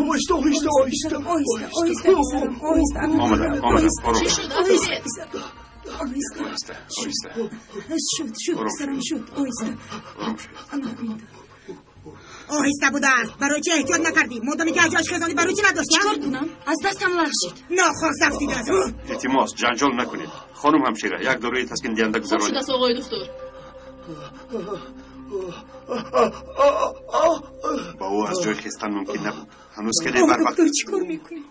Оҳиста, оҳиста, оҳиста, оҳиста, оҳиста, писарам, оҳиста. Омадам, омадам, ором. Чӣ шуд, Оҳиста, оҳиста. Оҳиста, оҳиста. Шуд, шуд, писарам, шуд, оҳиста. Ором шавед. Ана ҳамин тавр. Оҳиста будааст. Барои чӣ эҳтиёт накардӣ? Модоме ки аз ҷояш хезонӣ, барои чӣ надошти? Чӣ кор кунам? Аз дастам лағжид. Нохост афтидааст. Илтимос, ҷанҷол накунед. Хонум ҳамшира, як доруи таскиндиҳанда Хуб гузаронед. шудааст, оғои духтур. Ба ӯ аз ҷой хестан мумкин набуд. Ҳанӯз хеле О, барвақт. доктор, чӣ кор мекунӣ?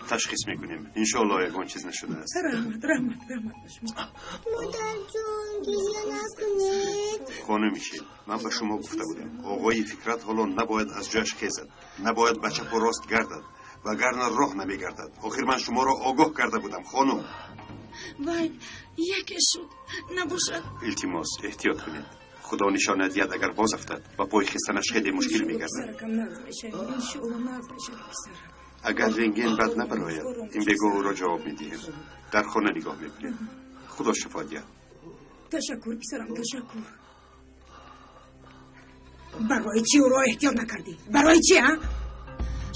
Ташхис мекунем. Иншоалло ягон чиз нашудааст. Раҳмат, раҳмат, раҳмат ба шумо. Модарҷон, гиря накунед. Хонуми шир, ман ба шумо гуфта будам, оғои Фикрат ҳоло набояд аз ҷояш хезад, набояд ба чапу рост гардад, вагарна роҳ намегардад. Охир ман шуморо огоҳ карда будам, хонум. Вай, яке шуд. Набошад. Илтимос, эҳтиёт кунед. Худо нишона диҳад, агар боз афтад, ба пой хестанаш хеле мушкил мегардад. Писаракам, нағз мешавӣ, иншоалло нағз мешавӣ, писарам. Агар рентген бад набарояд, ин бегоҳ ӯро ҷавоб медиҳем. Дар хона нигоҳ мекунем. Худо шифо диҳад. Ташаккур, писарам, ташаккур. Барои чӣ ӯро эҳтиёт накардӣ? Барои чӣ, а?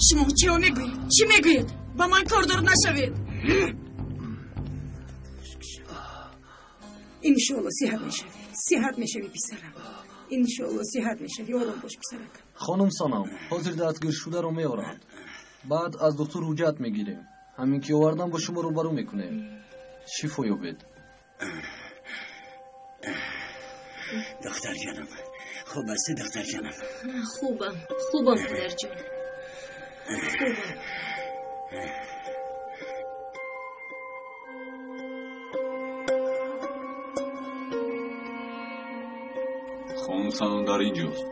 Шумо чиро мегӯед? Чӣ мегӯед? Ба ман кордор нашавед. Иншоалло сиҳат мешавӣ, сиҳат мешавӣ, писарам. Иншоалло сиҳат мешавӣ. Ором бош, писаракам. Хонум Санам, ҳозир дастгиршударо меоранд. Баъд аз духтур ҳуҷҷат мегирем. Ҳамин ки овардан, бо шумо рӯбарӯ мекунем. Шифо ёбед. Духтарҷонам, хуб ҳастӣ, духтарҷонам? Хубам, хубам, падарҷон, хубам. Хонум Санам дар ин ҷост.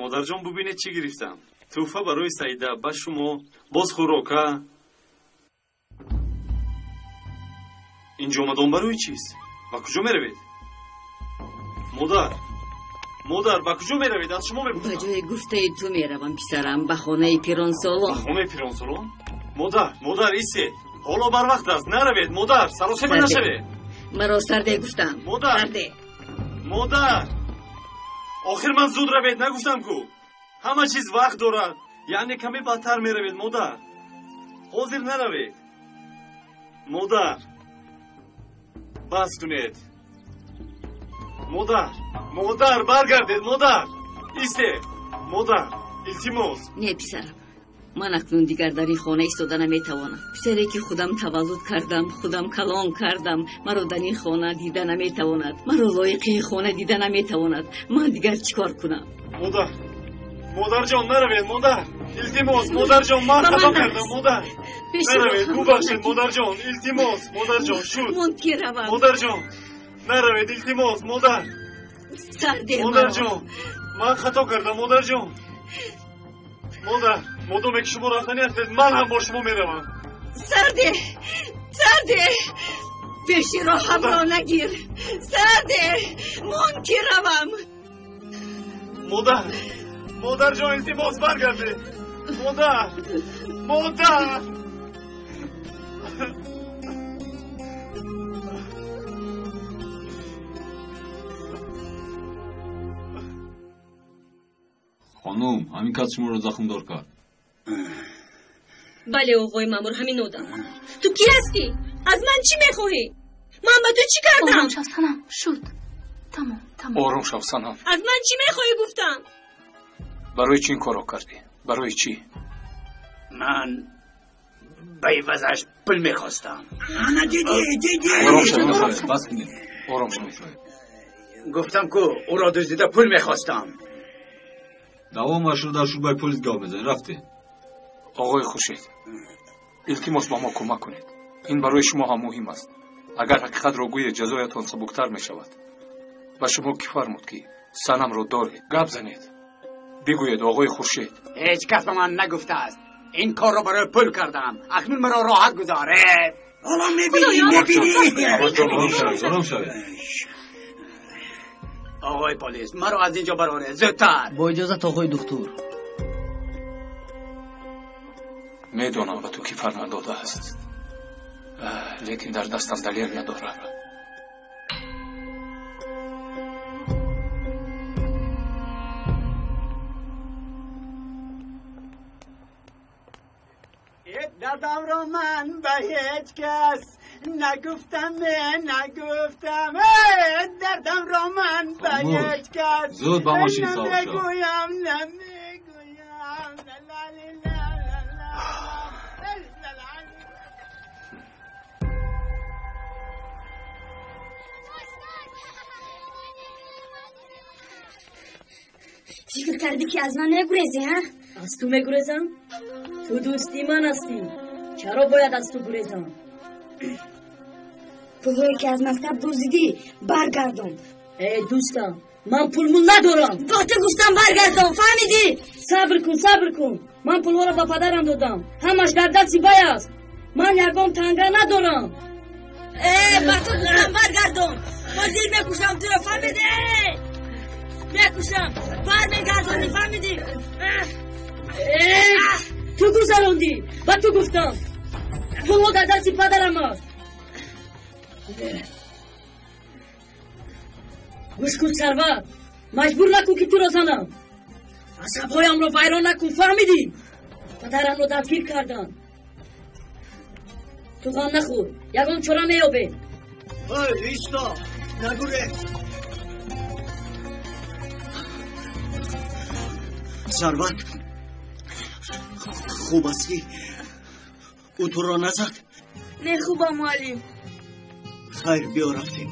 Модарҷон, бубинед, чӣ гирифтам. Тӯҳфа барои Саида, ба шумо, боз хӯрока. Ин ҷомадон барои чист? Ба куҷо меравед? Модар, модар, ба куҷо меравед? Аз шумо Ба мепурсам. ҷои гуфтаи ту меравам, писарам, ба хонаи пиронсолон. Ба хонаи пиронсолон? Модар, модар, истед. Ҳоло барвақт аст, наравед, модар, саросема Сарде. нашавед. Маро сарде гуфтам. Модар. Сарде. Модар, охир ман зуд равед нагуфтам ку. Ҳама чиз вақт дорад, яъне каме баъдтар меравед, модар. Ҳозир наравед, модар. Бас кунед, модар. Модар, баргардед, модар, истед, модар, илтимос. Не, писарам, ман акнун дигар дар ин хона истода наметавонам. Писаре ки худам таваллуд кардам, худам калон кардам, маро дар ин хона дида наметавонад, маро лоиқи ин хона дида наметавонад. Ман дигар чӣ кор кунам? Модар, модарҷон, наравед, модар, илтимос, модарҷон, ман Ба ман хато нарас. кардам, модар. Пеши Наравед, роҳам бубахшед, нагир. Модарҷон, илтимос, модарҷон, шуд. Мон ки равам. Модарҷон, наравед, илтимос, модар. Сарде маро. Модарҷон, ман хато кардам, модарҷон. Модар, модоме ки шумо рафтанӣ ҳастед, ман ҳам бо шумо меравам. Сарде, сарде, пеши роҳамро нагир. Сарде, мон ки равам. Модар, модарҷон, илтимос, баргардед, модар, модар. Хонум, ҳамин кас шуморо захмдор кард? Бале, оғои маъмур, ҳамин одам. Ту кӣ ҳастӣ? Аз ман чӣ мехоҳӣ? Ман ба ту чӣ кардам? Ором шав, Санам, шуд, тамом, тамом. Ором шав, Санам. Аз ман чӣ мехоҳӣ, гуфтам? Барои чӣ ин корро кардӣ? Барои чӣ? Ман ба ивазаш пул мехостам. Ана, дидӣ, дидӣ. Ором шавед, шавед, бас кунед. Ором шавед. Гуфтам ку, ӯро дуздида пул мехостам. Давомашро дар шӯъбаи полис гап мезанем. Рафтем. Оғои Хуршед, илтимос, ба мо кӯмак кунед. Ин барои шумо ҳам муҳим аст. Агар ҳақиқатро гӯед, ҷазоятон сабуктар мешавад. Ба шумо кӣ фармуд, ки Санамро доред? Гап занед, бигӯед, оғои Хуршед. Ҳеҷ кас ба ман нагуфтааст. Ин корро барои пул кардам. Акнун маро роҳат гузоред. Ҳоло мебинӣ, мебинӣ. Ором шавед, ором шавед. Оғои полис, маро аз инҷо бароред, зудтар. Бо иҷозат, оғои духтур. Медонам, ба ту кӣ фармон додааст, лекин дар дастам далел надорам. Дардамро ман ба ҳеҷ кас нагуфтам, нагуфтам. Дардамро ман ба ҳеҷ кас зуд ба мошин савор шав. Намегӯям, намегӯям. Фикр кардӣ, ки аз ман мегурезӣ, ҳа? Аз ту мегурезам? Ту дӯсти ман ҳастӣ. Чаро бояд аз ту гурезам? Пулҳое, ки аз мактаб дуздидӣ, баргардон. Эй дӯстам, ман пулмул надорам. Ба ту гуфтам, баргардон, фаҳмидӣ? Сабр кун, сабр кун. Ман пулҳоро ба падарам додам. Ҳамаш дар дасти вай аст. Ман ягон танга надорам. Э, ба ту гуфтам, баргардон. Ҳозир мекушам туро, фаҳмидӣ? Мекушам. Бармегардонӣ, фаҳмидӣ? Ту гузарондӣ. Ба ту гуфтам, пулҳо дар дасти падарам аст. Гӯш кун, Сарват, маҷбур накун, ки туро занам. Асабҳоямро вайрон накун, фаҳмидӣ? Падарамро дастгир карданд. Ту ғам нахӯр, ягон чора меёбем. Исто, нагурез. Сарват, хуб астӣ? Ӯ туро назад? Не, хубам, муаллим. Хайр, биё, рафтем.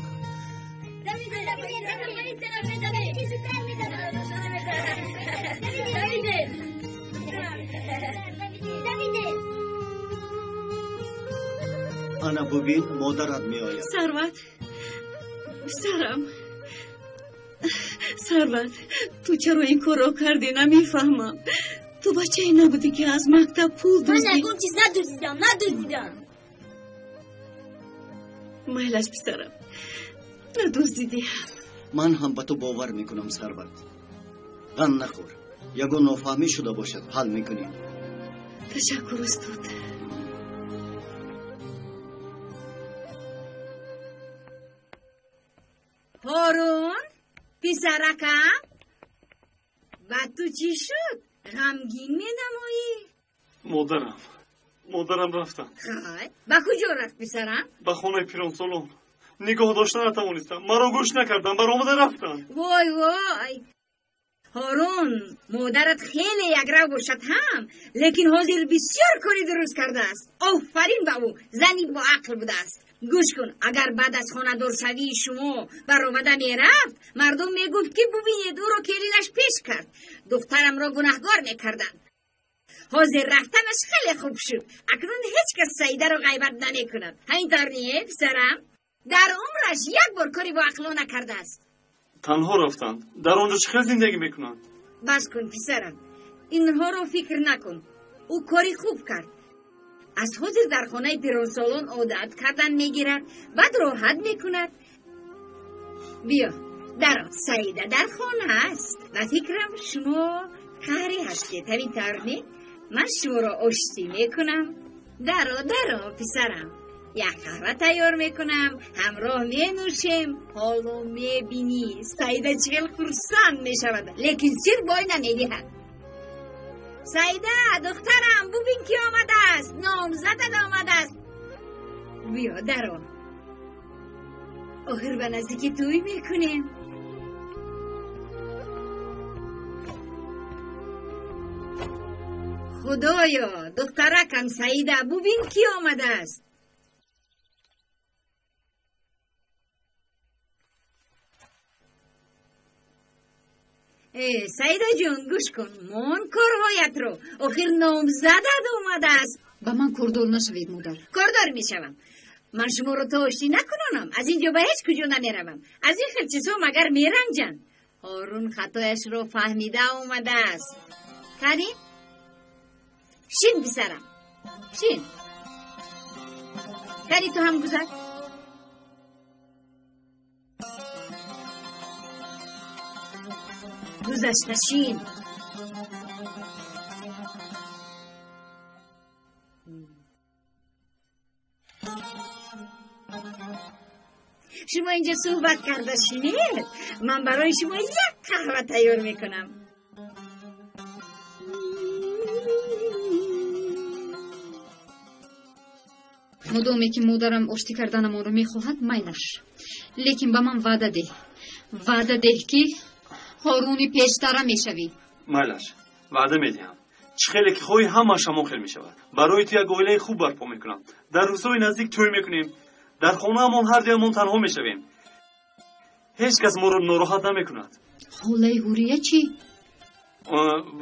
Ана бубин, модарат меояд. Сарват, писарам, Сарват, ту чаро ин корро кардӣ, намефаҳмам. Ту бачае набудӣ, ки аз мактаб пул Ман дуздӣ. ягон чиз надуздидам, надуздидам. Майлаш, писарам, надуздидӣ. Ман ҳам ба ту бовар мекунам, Сарват. Ғам нахӯр, ягон нофаҳмӣ шуда бошад, ҳал мекунем. Ташаккур, устод. Ҳорун, писаракам, ба ту чӣ шуд? Ғамгин менамоӣ. Модарам, модарам рафтанд. Хай, ба куҷо рафт, писарам? Ба хонаи пиронсолон. Нигоҳ дошта натавонистам, маро гӯш накардам, баромада рафтанд. Вой, вой, Ҳорун, модарат хеле якрав бошад ҳам, лекин ҳозир бисёр кори дуруст кардааст. Офарин ба ӯ, зани боақл будааст. Гӯш кун, агар баъд аз хонадоршавии шумо баромада мерафт, мардум мегуфт, ки бубинед, ӯро келинаш пеш кард, духтарамро гунаҳгор мекарданд. Ҳозир рафтанаш хеле хуб шуд. Акнун ҳеҷ кас Саидаро ғайбат намекунад. Ҳамин тавр не, писарам? Дар умраш як бор кори боақлона кардааст. Танҳо рафтанд, дар он ҷо чӣ хел зиндагӣ мекунанд? Бас кун, писарам, инҳоро фикр накун. Ӯ кори хуб кард. Аз ҳозир дар хонаи пиронсолон одат кардан мегирад, баъд роҳат мекунад. Биё, даро, Саида дар хона аст. Ба фикрам, шумо қаҳрӣ ҳастед, ҳамин тавр не? Ман шуморо оштӣ мекунам. Даро, даро, писарам. Як қаҳва тайёр мекунам, ҳамроҳ менӯшем. Ҳоло мебинӣ, Саида чӣ хел хурсанд мешавад, лекин сир бой намедиҳад. Саида, духтарам, бубин, ки омадааст, номзадат омадааст. Биё, даро. Охир ба наздики тӯй мекунем. Худоё, духтаракам Саида, бубин, ки омадааст. Э, Саидаҷон, гӯш кун, мон корҳоятро, охир номзадат омадааст. Ба ман кордор нашавед, модар. Кордор мешавам. Ман шуморо то оштӣ накунонам, аз ин ҷо ба ҳеҷ куҷо намеравам. Аз ин хел чизҳо магар меранҷанд? Ҳорун хатояшро фаҳмида омадааст. Кани, шин, писарам, шин. Кани, ту ҳам гузар. Гузашта шин. Шумо инҷо суҳбат карда шинед, ман барои шумо як қаҳва тайёр мекунам. Мудоме ки модарам оштӣ карданамонро мехоҳад, майлаш. Лекин ба ман ваъда деҳ. Ваъда деҳ, ки Ҳоруни пештара мешавӣ. Майлаш, ваъда медиҳам. Чӣ хеле ки хоҳӣ, ҳамааш ҳамон хел мешавад. Барои ту як оилаи хуб барпо мекунам. Дар рӯзҳои наздик тӯй мекунем. Дар хонаамон ҳар дуямон танҳо мешавем. Ҳеҷ кас моро нороҳат намекунад. Холаи Ҳурия чӣ?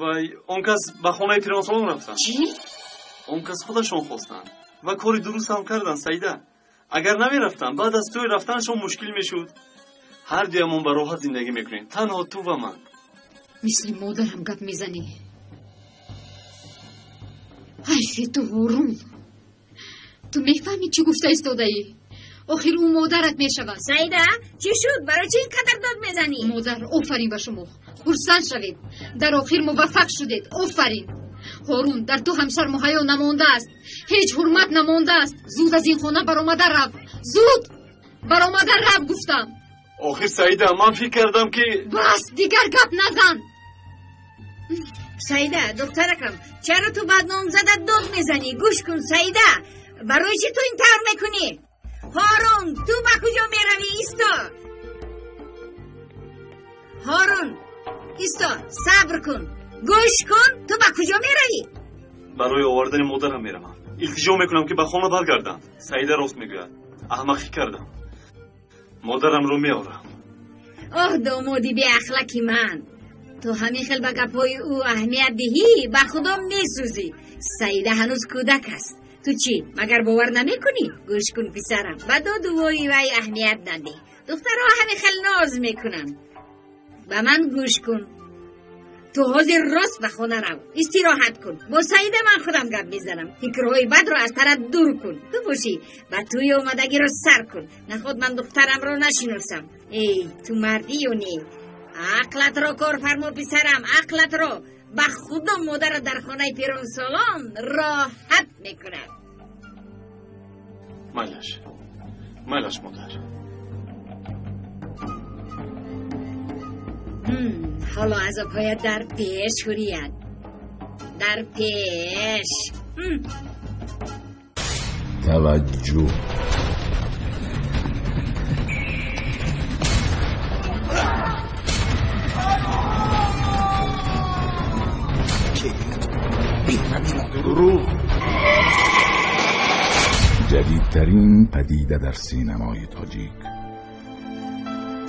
Вай, он кас ба хонаи пиронсолон рафтанд. Чӣ? Он кас худашон хостанд ва кори дуруст ҳам карданд, Саида. Агар намерафтанд, баъд аз тӯй рафтанашон мушкил мешуд. Ҳар дуямон ба роҳат зиндагӣ мекунем, танҳо ту ва ман. Мисли модарам гап мезанӣ. Ҳайфи ту, Ҳорун. Ту мефаҳмӣ чӣ гуфта истодаӣ? Охир ӯ модарат мешавад. Саида, чӣ шуд? Барои чӣ ин қадар дод мезанӣ? Модар, офарин ба шумо. Хурсанд шавед. Дар охир муваффақ шудед. Офарин. Ҳорун, дар ту ҳам шарму ҳаё намондааст. Ҳеҷ ҳурмат намондааст. Зуд аз ин хона баромада рав. Зуд баромада рав, гуфтам. Охир Саида, ман фикр кардам ки бас, дигар гап назан. Саида, духтаракам, чаро ту ба номзада дод мезанӣ? Гӯш кун, Саида, барои чӣ ту ин тавр мекунӣ? Ҳорун, ту ба куҷо меравӣ? Исто. Ҳорун, исто, сабр кун. Гӯш кун, ту ба куҷо меравӣ? Барои овардани модарам меравам. Илтиҷо мекунам, ки ба хона баргарданд. Саида рост мегӯяд. Аҳмақӣ кардам. Модарамро меорам. Оҳ, домоди беахлаки ман! Ту ҳамин хел ба гапҳои ӯ аҳамият диҳӣ, ба худо месӯзӣ. Саида ҳанӯз кӯдак аст. Ту чӣ, магар бовар намекунӣ? Гӯш кун, писарам, ба доду вои вай аҳамият надеҳ. Духтарҳо ҳамин хел ноз мекунанд. Ба ман гӯш кун. Ту ҳозир рост ба хона рав, истироҳат кун. Бо Саида ман худам гап мезанам. Фикрҳои бадро аз сарат дур кун. Ту бошӣ, ба тӯи омадагиро сар кун. Наход ман духтарамро нашиносам. Эй, ту мардӣ ё не? Ақлатро кор фармо, писарам, ақлатро. Ба худо модарат дар хонаи пиронсолон роҳат мекунад. Майлаш, майлаш, модар. Ҳоло азобҳоят дар пеш, Ҳурият, дар пеш. Таваҷҷӯҳ. دروغ. جدیدترین پدیده در سینمای تاجیک.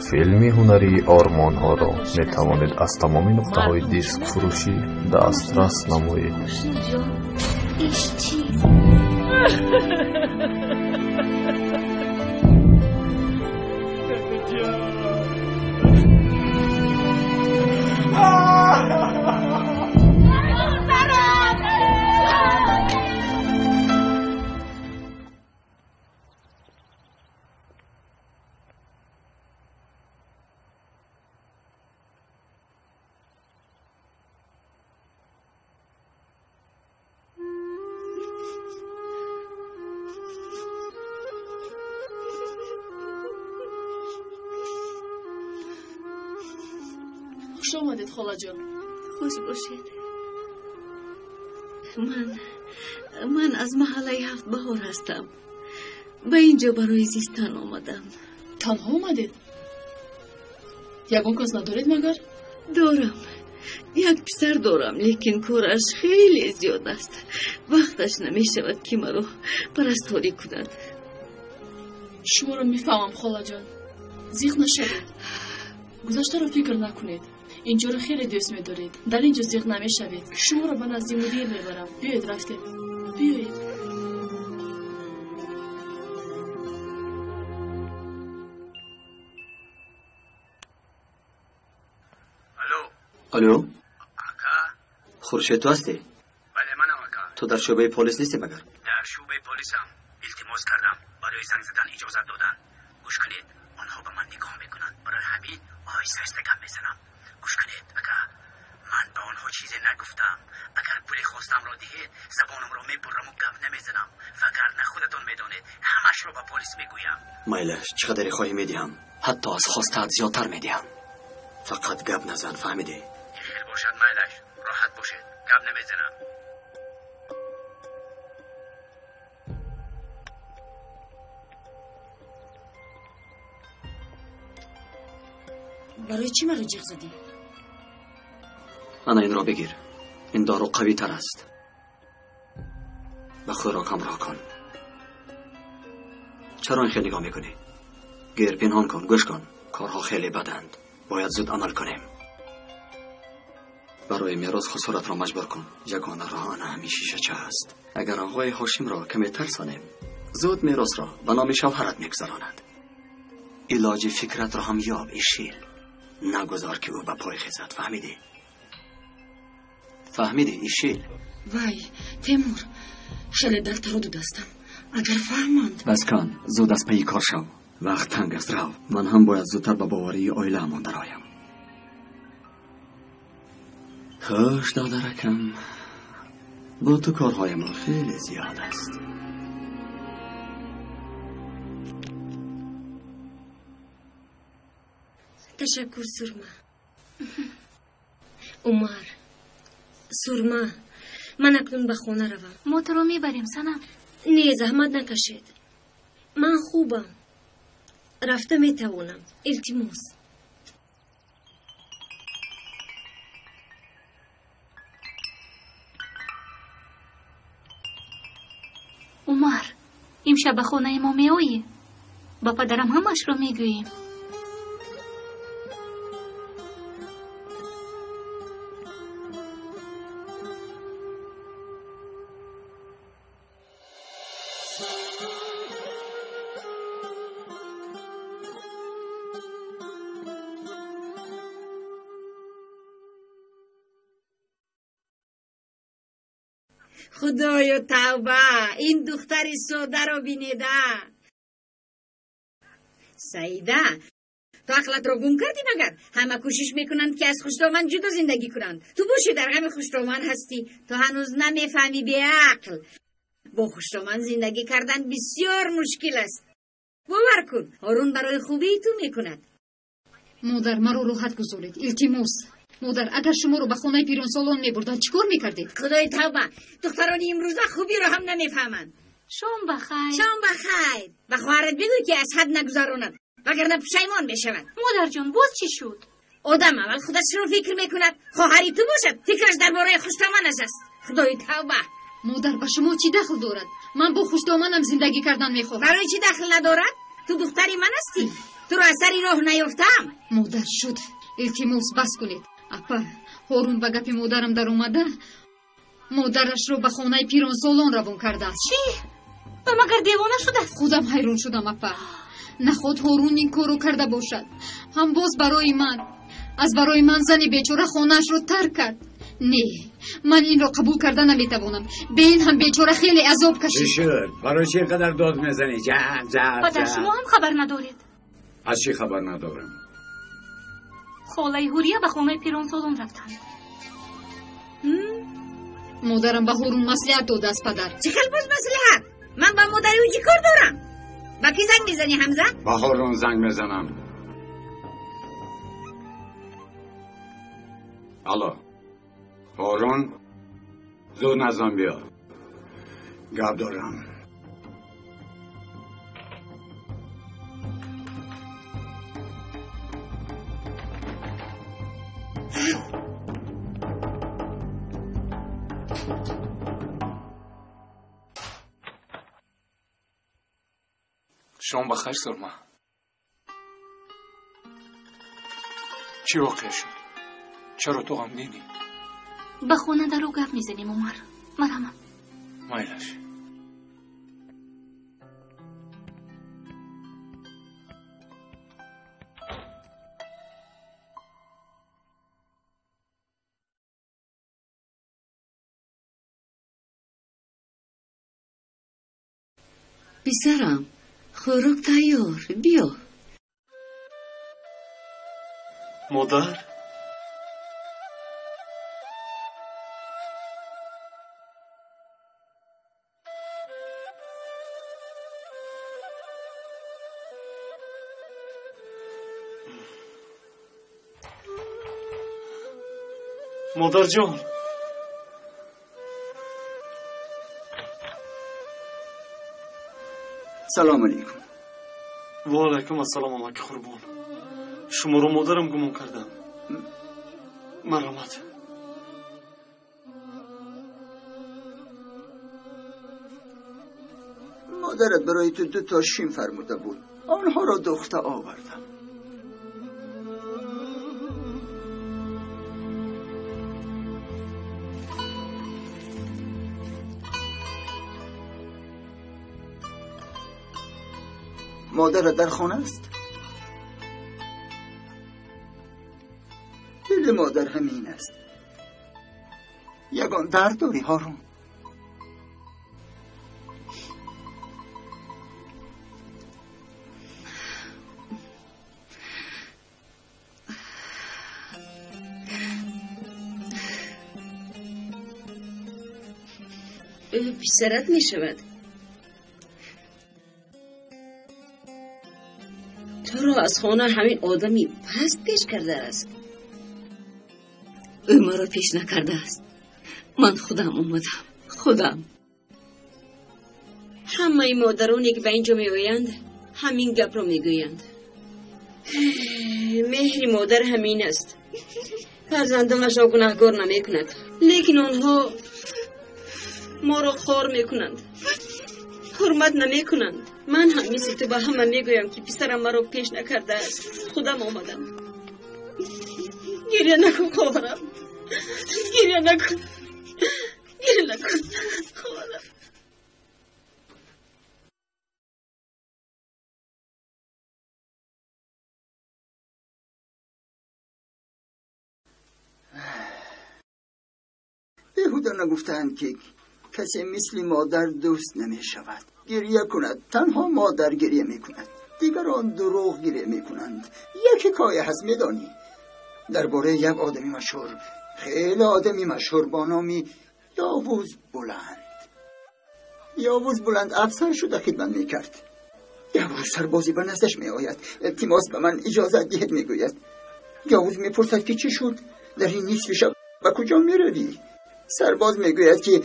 Филми ҳунарии ормонҳоро метавонед аз тамоми нуқтаҳои дискфурӯшӣ дастрас намоед. Иш чист? Хуш омадед, холаҷон. Хуш бошед. Ман аз маҳаллаи Ҳафт Баҳор ҳастам. Ба ин ҷо барои зистан омадам. Танҳо омадед? Ягон кас надоред магар? Дорам. Як писар дорам, лекин кораш хеле зиёд аст. Вақташ намешавад, ки маро парасторӣ кунад. Шуморо мефаҳмам, холаҷон. Зиқ нашавед. Гузаштаро фикр накунед. Инҷоро хеле дӯст медоред. Дар ин ҷо зиқ намешавед. Шуморо ба назди мудир мебарам. Биёед, рафтем. Биёед. Алло, Хуршед, ту ҳастӣ? Бале, манам, ака. Ту дар шӯъбаи полис нестӣ магар? Дар шӯъбаи полисам. Илтимос кардам, барои занг задан иҷозат доданд. Гӯш кунед, онҳо ба ман нигоҳ мекунанд. Барои ҳамин оҳиста оҳиста гап мезанам. Гӯш кунед, ака. бошед, забонамро мебурам ва гап намезанам. Вагарна худатон медонед, ҳамашро ба полис мегӯям. Майлаш, чӣ қадаре хоҳӣ медиҳам. Ҳатто аз хостаат зиёдтар медиҳам. Фақат гап назан, фаҳмидӣ? Хел бошад, майлаш, роҳат бошед, гап намезанам. Барои чӣ маро ҷиғ задӣ? Ана инро бигир. Ин дору қавитар аст. Ба хӯрок ҳамроҳ кун. Чаро ин хел нигоҳ мекунӣ? Гир, пинҳон кун, гӯш кун. Корҳо хеле баданд. Бояд зуд амал кунем. Барои мерос хусуратро маҷбур кун. Ягона роҳ ана ҳамин шишача аст. Агар оғои Ҳошимро каме тарсонем, зуд меросро ба номи шавҳарат мегузаронад. Илоҷи фикратро ҳам ёб, Ишил. Нагузор ки ӯ ба пой хезад, фаҳмидӣ? Фаҳмидӣ, Ишил? Вай, Темур, хеле дар тараддуд ҳастам. Агар фаҳманд... Бас кун, зуд аз пайи кор шав. Вақт танг аст, рав. Ман ҳам бояд зудтар ба боварии оилаамон дароям. Хуш, додаракам, бо ту корҳоямон хеле зиёд аст. Ташаккур, Сурма. Умар, Сурма, ман акнун ба хона равам. Мо туро мебарем, Санам. Не, заҳмат накашед. Ман хубам. Рафта метавонам. Илтимос. Умар, имшаб ба хонаи мо меоӣ? Ба падарам ҳамашро мегӯем. Худоё тавба, ин духтари содаро бинеда. Саида, ту ақлатро гум кардӣ магар? Ҳама кӯшиш мекунанд, ки аз хушдоман ҷудо зиндагӣ кунанд. Ту бошӣ дар ғами хушдоман ҳастӣ. Ту ҳанӯз намефаҳмӣ, беақл. Бо хушдоман зиндагӣ кардан бисёр мушкил аст. Бовар кун, Ҳорун барои хубии ту мекунад. Модар, маро роҳат гузоред, илтимос. Модар, агар шуморо ба хонаи пиронсолон мебурданд, чӣ кор мекардед? Худои тавба, духтарони имрӯза хубиро ҳам намефаҳманд. Шом ба хайр. Шом ба хайр. Ба хоҳарат бигӯй, ки аз ҳад нагузаронад, вагарна пушаймон мешавад. Модарҷон, боз чӣ шуд? Одам аввал худашро фикр мекунад. Хоҳари ту бошад, фикраш дар бораи хуштоманаш аст. Худои тавба. Модар, ба шумо чӣ дахл дорад? Ман бо хуштоманам зиндагӣ кардан мехоҳам. Барои чӣ дахл надорад? Ту духтари ман ҳастӣ. Туро аз сари роҳ наёфтам. Модар, шуд. Илтимос, бас кунед. Апа, Ҳорун ба гапи модарам даромада, модарашро ба хонаи пиронсолон равон кардааст. Чӣ? Ба магар девона шудааст? Худам ҳайрон шудам, апа. Наход Ҳорун ин корро карда бошад. Ҳам боз барои ман. Аз барои ман зани бечора хонаашро тарк кард. Не, ман инро қабул карда наметавонам. Бе ин ҳам бечора хеле азоб кашид. Чӣ шуд? Барои чӣ инқадар дод мезанӣ? Ҷа, ҷа, падар, шумо ҳам хабар надоред. Аз чӣ хабар надорам? Холаи Ҳурия ба хонаи пиронсолон рафтанд. Модарам ба Ҳорун маслиҳат додааст, падар. Чӣ хел боз маслиҳат? Ман ба модари ӯ чӣ кор дорам? Ба кӣ занг мезанӣ, Ҳамза? Ба Ҳорун занг мезанам. Алло, Ҳорун, зуд наздам биё. Гап дорам. Шом ба хайр, Сурма. Чӣ воқеа шуд? Чаро ту ғамгинӣ? Ба хона даро гап мезанем, Умар. Марҳамат. Майлаш. Писарам, хӯрок тайёр, биё. may Модарҷон. Салом алейкум. Ва алайкум ассалом, амаки Қурбон. Шуморо модарам гумон кардам. Марҳамат. Модарат барои ту 2 то шим фармуда буд. Онҳоро духта овардам. Модарат дар хона аст? Дили модар ҳамин аст. Ягон дард дорӣ, Ҳорун? Ӯ писарат мешавад. Туро аз хона ҳамин одами паст пеш кардааст. Ӯ маро пеш накардааст. Ман худам омадам. Худам. Ҳамаи модароне ки ба инҷо меоянд, ҳамин гапро мегӯянд. Меҳри модар ҳамин аст. Фарзандонашро гунаҳгор намекунад, лекин онҳо моро хор мекунанд, ҳурмат намекунанд. Ман ҳам мисли ту ба ҳама мегӯям, ки писарам маро пеш накардааст. Худам омадам. Гиря накун, хоҳарам. Гиря накун. Гиря накун, хоҳарам. Беҳуда нагуфтаанд, ки касе мисли модар дӯст намешавад. Гиря кунад, танҳо модар гиря мекунад. Дигарон дурӯғ гиря мекунанд. Як ҳикоя ҳаст, медонӣ? Дар бораи як одами машҳур, хеле одами машҳур бо номи Явуз Буланд. Явуз Буланд афсар шуда хидмат мекард. Як рӯз сарбозе ба наздаш меояд. Илтимос, ба ман иҷозат диҳед, мегӯяд. Явуз мепурсад, ки чӣ шуд? Дар ин нисфи шаб ба куҷо меравӣ? Сарбоз мегӯяд, ки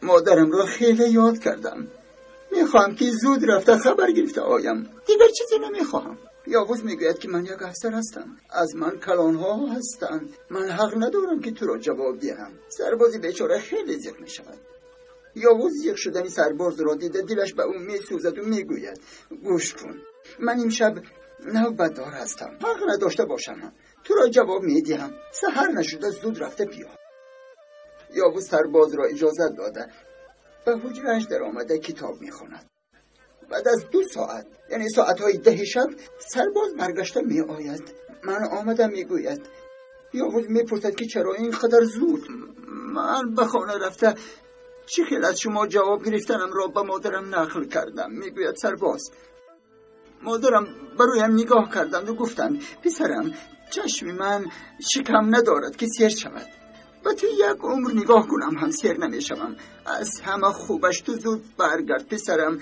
модарамро хеле ёд кардам. Мехоҳам, ки зуд рафта хабар гирифта оям. Дигар чизе намехоҳам. Явуз мегӯяд, ки ман як афсар ҳастам. Аз ман калонҳо ҳастанд. Ман ҳақ надорам, ки туро ҷавоб диҳам. Сарбози бечора хеле зиқ мешавад. Явуз зиқ шудани сарбозро дида дилаш ба ӯ месӯзаду мегӯяд: гӯш кун, ман имшаб навбатдор ҳастам. Ҳақ надошта бошам, туро ҷавоб медиҳам. Саҳар нашуда зуд рафта биё. Явуз сарбозро иҷозат дода ба ҳуҷрааш даромада китоб мехонад. Баъд аз 2 соат, яъне соатҳои 10 шаб, сарбоз баргашта меояд. Ман омадам, мегӯяд. Явуз мепурсад, ки чаро ин қадар зуд? Ман ба хона рафта чӣ хел аз шумо ҷавоб гирифтанамро ба модарам нақл кардам, мегӯяд сарбоз. Модарам ба рӯям нигоҳ карданду гуфтанд: писарам, чашми ман шикам надорад, ки сер шавад. Ба ту як умр нигоҳ кунам ҳам сер намешавам. Аз ҳама хубаш ту зуд баргард, писарам.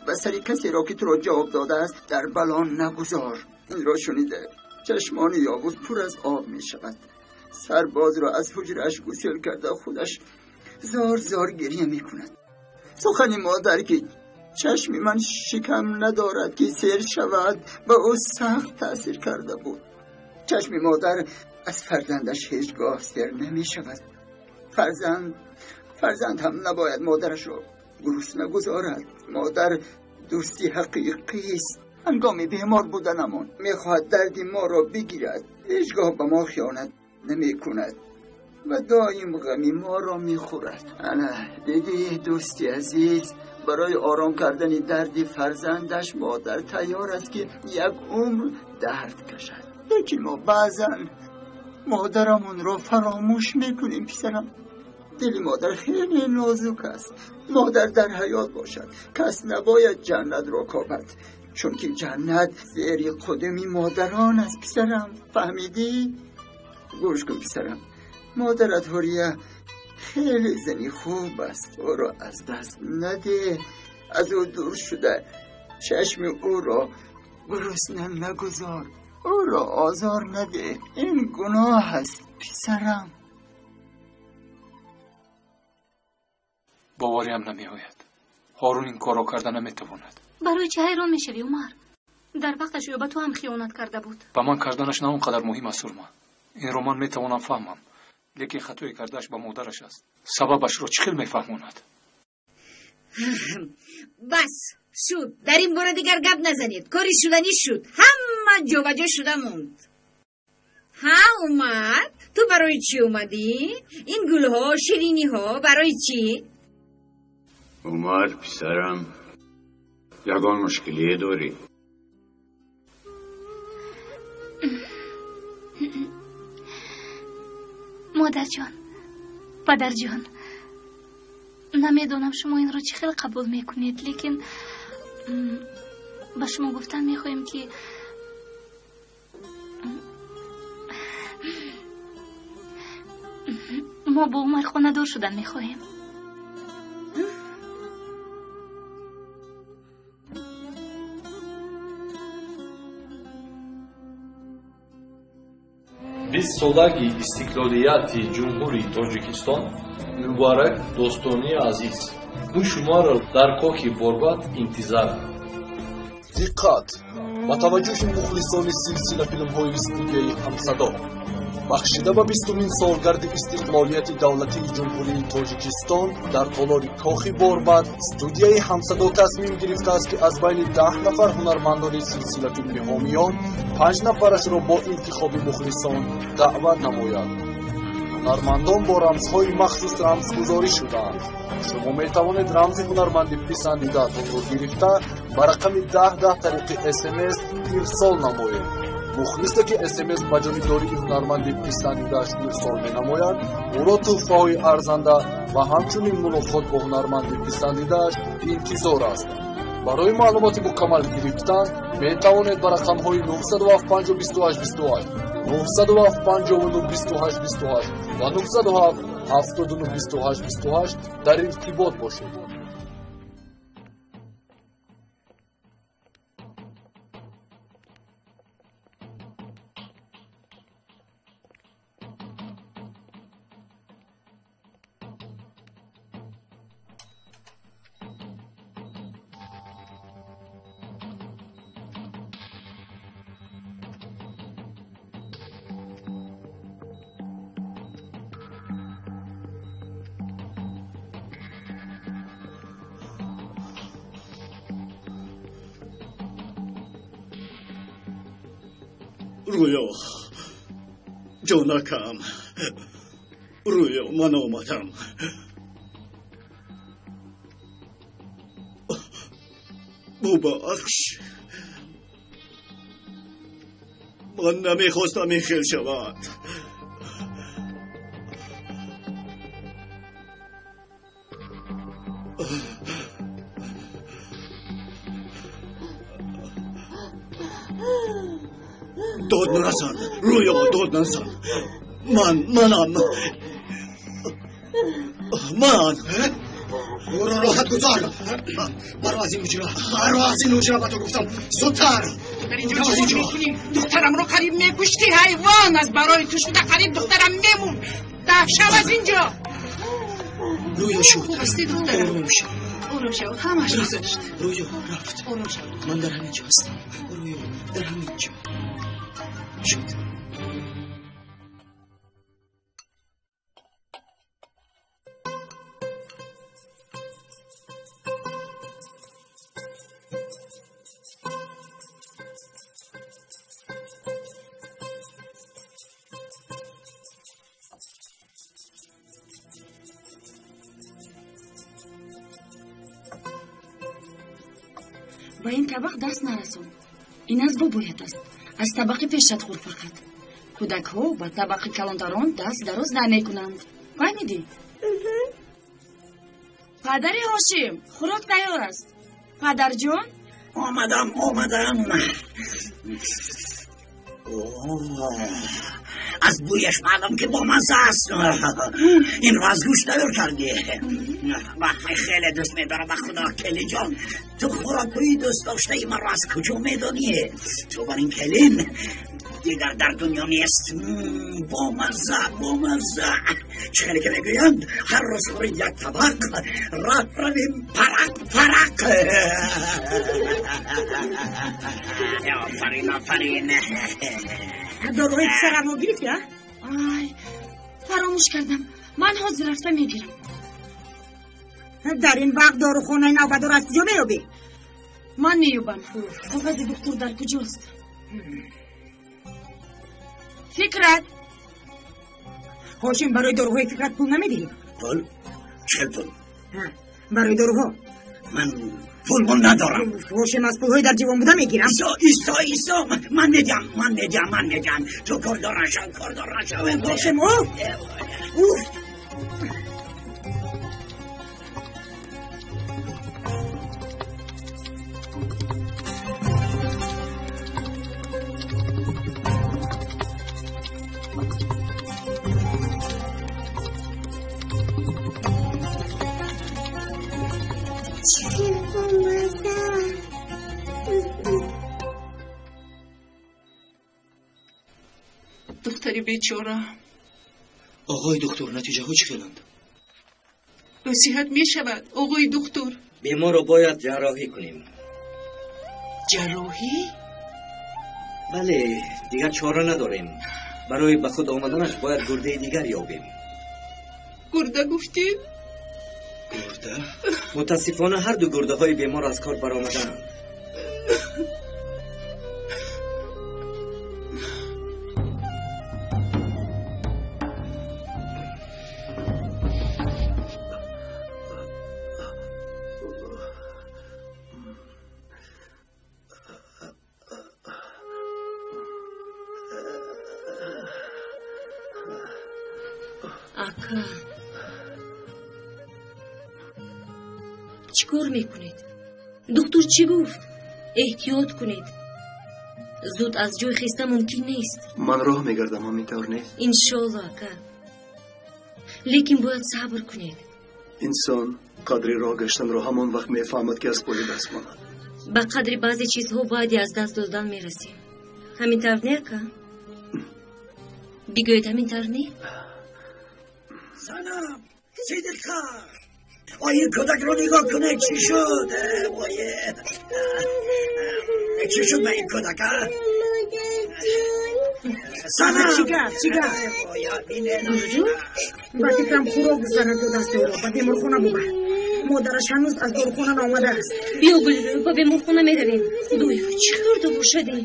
Ба сари касеро, ки туро ҷавоб додааст, дар бало нагузор. Инро шунида чашмони Явуз пур аз об мешавад. Сарбозро аз ҳуҷрааш гусел карда худаш зор зор гиря мекунад. Сухани модар, ки чашми ман шикам надорад, ки сер шавад, ба ӯ сахт таъсир карда буд. Чашми модар аз фарзандаш ҳеҷгоҳ сер намешавад. Фарзанд ҳам набояд модарашро гурусна гузорад. Модар дӯсти ҳақиқист. Ҳангоми бемор буданамон мехоҳад дарди моро бигирад. Ҳеҷгоҳ ба мо хиёнат намекунад ва доим ғами моро мехӯрад. Ана дидӣ, дӯсти азиз, барои ором кардани дарди фарзандаш модар тайёр аст, ки як умр дард кашад. Лекин мо баъзан модарамонро фаромӯш мекунем, писарам. Дили модар хеле нозук аст. Модар дар ҳаёт бошад, кас набояд ҷаннатро кобад, чунки ҷаннат зери қудуми модарон аст, писарам. Фаҳмидӣ? Гӯш кун, писарам, модарат Ҳурия хеле зани хуб аст. Ӯро аз даст надеҳ. Аз ӯ дур шуда чашми ӯро гурусна нагузор. ӯро озор надеҳ, ин гуноҳ аст писарам. Бовариам намеояд. Ҳорун ин корро карда наметавонад. Барои чӣ ҳайрон мешавӣ, Умар? Дар вақташ ӯ ба ту ҳам хиёнат карда буд. Ба ман карданаш на он қадар муҳим аст, Сурма. Инро ман метавонам фаҳмам, лекин хатои кардааш ба модараш аст. Сабабашро чӣ хел мефаҳмонад? Бас шуд, дар ин бора дигар гап назанед. Кори шуданӣ шуд, ҳама ҷобаҷо шуда монд. Ҳа, Умар, ту барои чӣ омадӣ? Ин гулҳо, шириниҳо барои чӣ? Умар писарам, ягон мушкилие дорӣ? Модарҷон, падарҷон, намедонам шумо инро чӣ хел қабул мекунед, лекин ба шумо гуфтан мехоҳем, ки мо бо Умар хонадор шудан мехоҳем. Бистсолагии истиқлолияти Ҷумҳурии Тоҷикистон муборак, дӯстони азиз. Мо шуморо дар Кохи Борбад интизорем. Диққат! Ба таваҷҷӯҳи мухлисони силсила филмҳои студияи Ҳамсадо, бахшида ба 20-умин солгарди истиқлолияти давлатии Ҷумҳурии Тоҷикистон дар толори Кохи Борбад студияи Ҳамсадо тасмим гирифтааст, ки аз байни 10 нафар ҳунармандони силсила филми ҳомиён 5 нафарашро бо интихоби мухлисон даъват намояд. Ҳунармандон бо рамзҳои махсус рамзгузорӣ шудаанд. Шумо метавонед рамзи ҳунарманди писандидаатонро гирифта ба рақами 1010 тариқи СМС ирсол намоед. Мухлисе ки СМС ба ҷонибдории ҳунарманди писандидааш ирсол менамояд, ӯро тӯҳфаҳои арзанда ва ҳамчунин мулоқот бо ҳунарманди писандидааш интизор аст. Барои маълумоти мукаммал гирифтан метавонед ба рақамҳои 907 28 28, 907 59 28 28 ва 907 79 28 28 дар иртибот бошед. Рӯё, ҷонакам, Рӯё, ман омадам. Бубахш, ман намехостам ин хел шавад. Дод назан, Рӯё, дод назан. Ман, манам. Ман. Ӯро роҳат гузор. Баро аз ин ҳуҷра, баро аз ин ҳуҷра, ба ту гуфтам. Зудтар. Дар инҷо чӣ кор мекунӣ? Духтарамро қариб мекуштӣ, ҳайвон! Аз барои ту шуда қариб духтарам мемурд. Даф шав аз инҷо. Рӯё шуд. Хуб ҳастӣ, духтарам? Ором шав. Ором шав, ҳамаш гузашт. Рӯё рафт. Ором шав. Ман дар ҳамин ҷо ҳастам. Рӯё дар ҳамин ҷо шуд. Ба ин табақ даст нарасон. Ин аз бобоят аст. Аз табақи пешат хӯр фақат. Кӯдакҳо ба табақи калонтарон даст дароз намекунанд. Фаҳмидӣ? Падари Ҳошим, хӯрок тайёр аст. Падарҷон? Омадам, омадам. Аз бӯяш маълум ки бомазза аст. Инро аз гӯшт тайёр кардӣ. Вақте хеле дӯст медорам, ба худо, келиҷон. Ту хӯрокҳои дӯстдоштаи маро аз куҷо медонӣ? Ту бар ин келин Дигар дар дунё нест. Бомазза, бомазза. Чӣ хеле ки мегӯянд, ҳар рӯз хӯрид як табақ, раҳ равем парақ парақ. Офарин, офарин. Доруҳои писарамро гирифтӣ, а? Ай, фаромӯш кардам. Ман ҳозир рафта мегирам. Дар ин вақт дорухонаи навбадор аз куҷо меёбӣ? Ман меёбам. Коғази духтур дар куҷост? Фикрат. Ҳошим, барои доруҳои Фикрат пул намедиҳӣ? Пул? Чӣ пул? Барои доруҳо. Ман пулмон надорам. Ҳошим, аз пулҳои дар ҷивон буда мегирам. Исо, исо, исо, ман медиҳам, ман медиҳам, ман медиҳам. Ту кордор нашав, кордор нашав. Ҳошим, уф! Уф! Духтари бечора. Оғои духтур, натиҷаҳо чӣ хеланд? Ӯ сиҳат мешавад, оғои духтур. Беморро бояд ҷарроҳӣ кунем. Ҷарроҳӣ? Бале, дигар чора надорем. Барои ба худ омаданаш бояд гурдаи дигар ёбем. Гурда гуфтӣ? Гурда? Мутаассифона ҳар ду гурдаҳои бемор аз кор баромадаанд. Ака, чӣ кор мекунед? Духтур чӣ гуфт? Эҳтиёт кунед. Зуд аз ҷой хеста мумкин нест. Ман роҳ мегардам, ҳамин тавр нест? Иншолло, ака. Лекин бояд сабр кунед. Инсон қадри роҳ гаштанро ҳамон вақт мефаҳмад, ки аз пои даст монад. Ба қадри баъзе чизҳо баъди аз даст додан мерасем. Ҳамин тавр не, ака? Бигӯед, ҳамин тавр не? Санам, Сидиқа, ои кӯдакро нигоҳ кунед, чӣ шуд? Чӣ шуд ба ин кӯдак, а? Санам! Чӣ гап, чӣ гап? Ба фикрам хӯрок зарар додааст ӯро. Ба беморхона бубар. Модараш ҳанӯз аз дорухона наомадааст. Биё, Гулрӯ, ба беморхона меравем. Худоё, чӣ хӯрда бошад ин?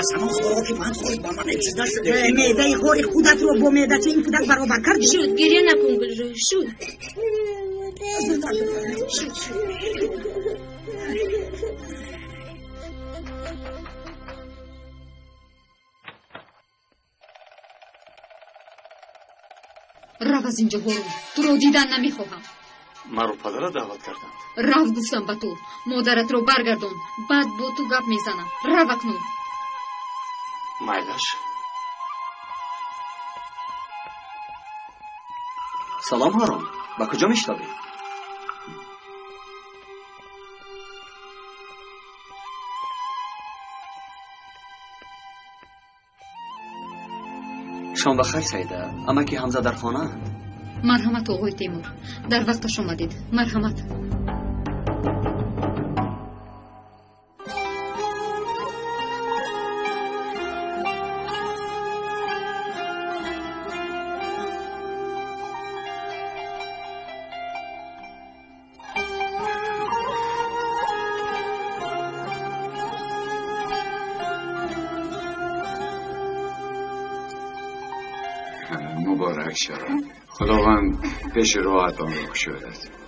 Аз ҳамон хӯроки ман хӯрд, ба ман ҳеҷ чиз нашуд. Меъдаи хори худатро бо меъдачаи ин кӯдак баробар кардӣ? Шуд, гиря накун, Гулрӯ, шуд. Шуд, шуд. Рав аз инҷо, Ҳорун. Туро дидан намехоҳам. Маро падара даъват карданд. Рав гуфтам ба ту. Модаратро баргардон. Баъд бо ту гап мезанам. Рав акнун. Майлаш. Салом, Ҳорун. Ба куҷо мешитобӣ? Шом бахайр, Саида. Амаки Ҳамза дар хонаанд? Марҳамат, оғои Темур. Дар вақташ омадед. Марҳамат. مبارک شود. خداوند پیش راهتان را گشاید.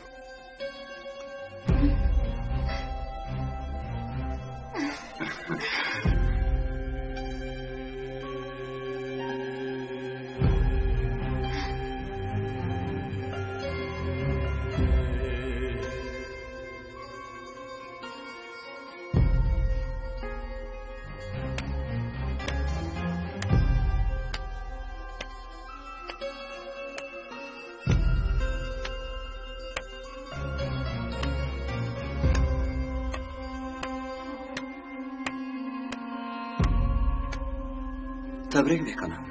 Табрик мекунам.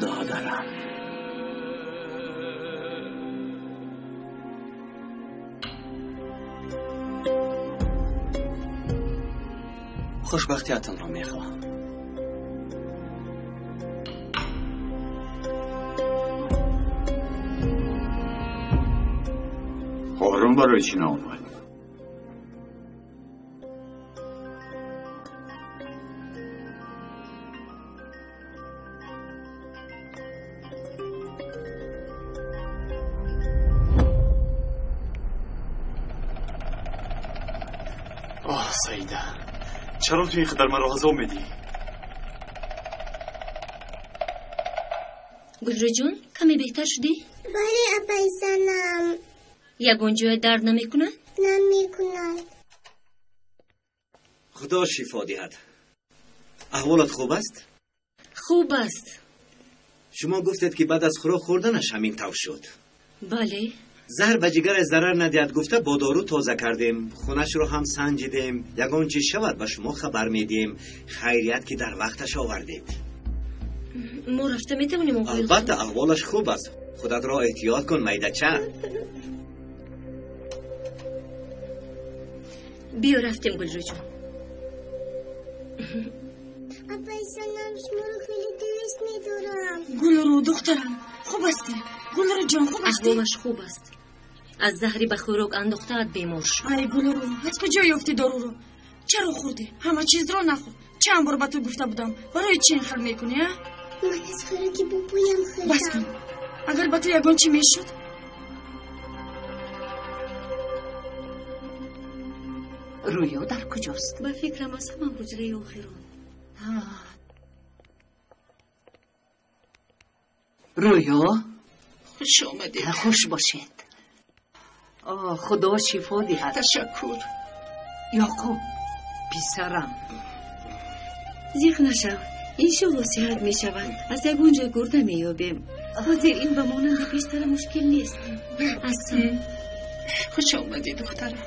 Додарам. Хушбахтиятонро мехоҳам. Ҳорун барои чӣ наомад? Оҳ, Саида, чаро ту ин қадар маро азоб медиҳӣ? Гулрӯҷон, каме беҳтар шудӣ? Бале, апаи Санам. Ягон ҷоя дард намекунад? Намекунад. Худо шифо диҳад. Аҳволат хуб аст? Хуб аст. Шумо гуфтед, ки баъд аз хӯрок хӯрданаш ҳамин тавр шуд. Бале. Заҳр ба ҷигараш зарар надиҳад гуфта бо дору тоза кардем, хунашро ҳам санҷидем. Ягон чиз шавад ба шумо хабар медиҳем. Хайрият, ки дар вақташ овардед. Мо рафта метавонем, оғои? Албатта, аҳволаш хуб аст. Худатро эҳтиёт кун, майдача. Биё, рафтем, Гулрӯҷон. Апаи Санам, шуморо хеле дӯст медорам. Гулрӯ, духтарам, хуб ҳастӣ? Гулрӯ ҷон, хуб ҳастӣ? Аҳволаш хуб аст. Аз заҳри ба хӯрок андохтаат бемор шуд. Ай, Гулрӯ, аз куҷо ёфтӣ доруро? Чаро хӯрдӣ? Ҳама чизро нахӯр. Чанд бор ба ту гуфта будам. Барои чӣ ин хел мекунӣ, а? Ман аз хӯроки бобоям хӯрдам. Бас кун. Агар ба ту ягон чӣ мешуд? Рӯё дар куҷост? Ба фикрам, аз ҳама ҳуҷраи охирон. Рӯё, хуш омадед. Хуш бошед. Худо шифо диҳад. Ташаккур. Ёқуб, писарам. Зиқ нашав, иншолло сиҳат мешавад. Аз ягон ҷой гурда меёбем. Ҳозир ин ба монанди пештара мушкил нест. Ассалом. Хуш омадӣ, духтарам.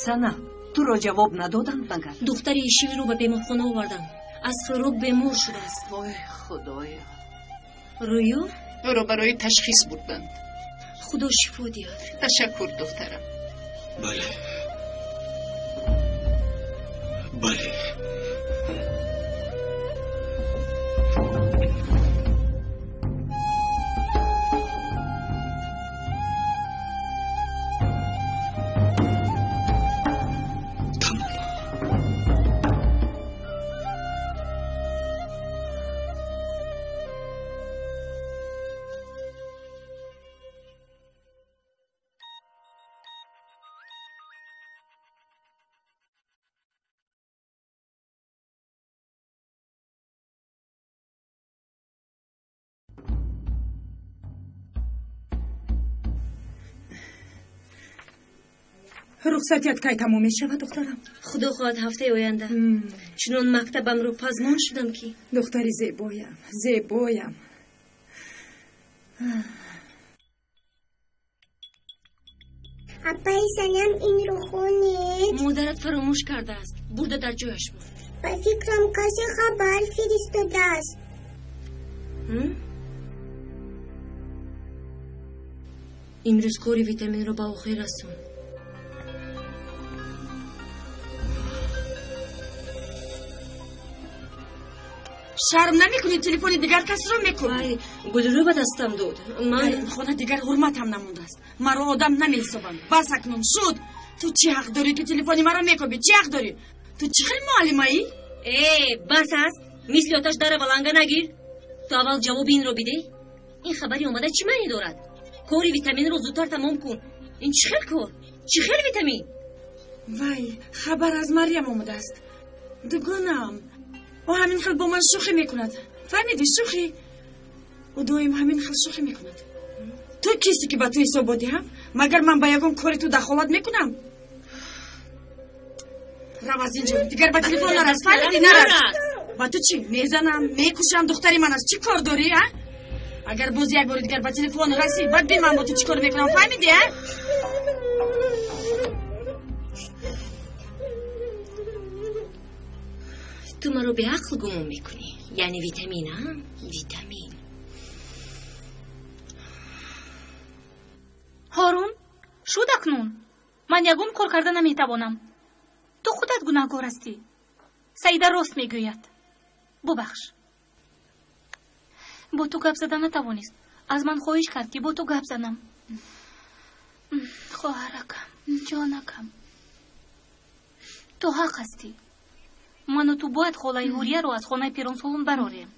Сана, туро ҷавоб надоданд магар? Духтари ишивиро ба беморхона овардам. Аз хӯрок бемор шудааст. Вой, худоё. Рӯё? Ӯро барои ташхис бурданд. Худо шифо диҳад. Ташаккур, духтарам. Бале, бале. Рухсатият кай тамом мешавад, духтарам? Худо хоҳад, ҳафтаи оянда. Чунон мактабамро пазмон шудам, ки. Духтари зебоям, зебоям. Апаи Санам, инро хонед. Модарат фаромӯш кардааст, бурда дар ҷояш буд. Ба фикрам, касе хабар фиристодааст. Имрӯз кори витаминро ба охир расон. Шарм намекунӣ, телефони дигар касро мекунӣ? Вай, Гулрӯ ба дастам дод. Ман Дар ин хона дигар ҳурматам намондааст. Маро одам намеҳисобанд. Бас, акнун шуд. Ту чӣ ҳақ дорӣ, ки телефони маро мекобӣ? Чӣ ҳақ дорӣ? Ту чӣ хел муаллимаӣ? Э, бас аст. Мисли оташ дара валанга нагир. Ту аввал ҷавоби инро бидеҳ. Ин хабари омада чӣ маъне дорад? Кори витаминро зудтар тамом кун. Ин чӣ хел кор? Чӣ хел витамин? Вай, хабар аз Марьям омадааст, дугонаам. Ӯ ҳамин хел бо ман шӯхӣ мекунад, фаҳмидӣ? Шӯхӣ. Ӯ доим ҳамин хел шӯхӣ мекунад. Ту кисти ки ба ту ҳисобот диҳам? Магар ман ба ягон кори ту дахолат мекунам? Рав аз инҷо, дигар ба телефон нарас, фаҳмидӣ? Нарас. Ба ту чӣ? Мезанам, мекушам, духтари ман аст. Чӣ кор дорӣ, а? Агар боз як бори дигар ба телефон расӣ, баъд бин ман бо ту чӣ кор мекунам, фаҳмидӣ, а? Ту маро беақл гумон мекунӣ, яъне витамин, а? Витамин. Ҳорун, шуд акнун. Ман ягон кор карда наметавонам. Ту худат гунаҳкор ҳастӣ. Саида рост мегӯяд. Бубахш. Бо ту гап зада натавонист. Аз ман хоҳиш кард, ки бо ту гап занам. Хоҳаракам, ҷонакам, ту ҳақ ҳастӣ. Ману ту бояд холаи Ҳурияро аз хонаи пиронсолон барорем.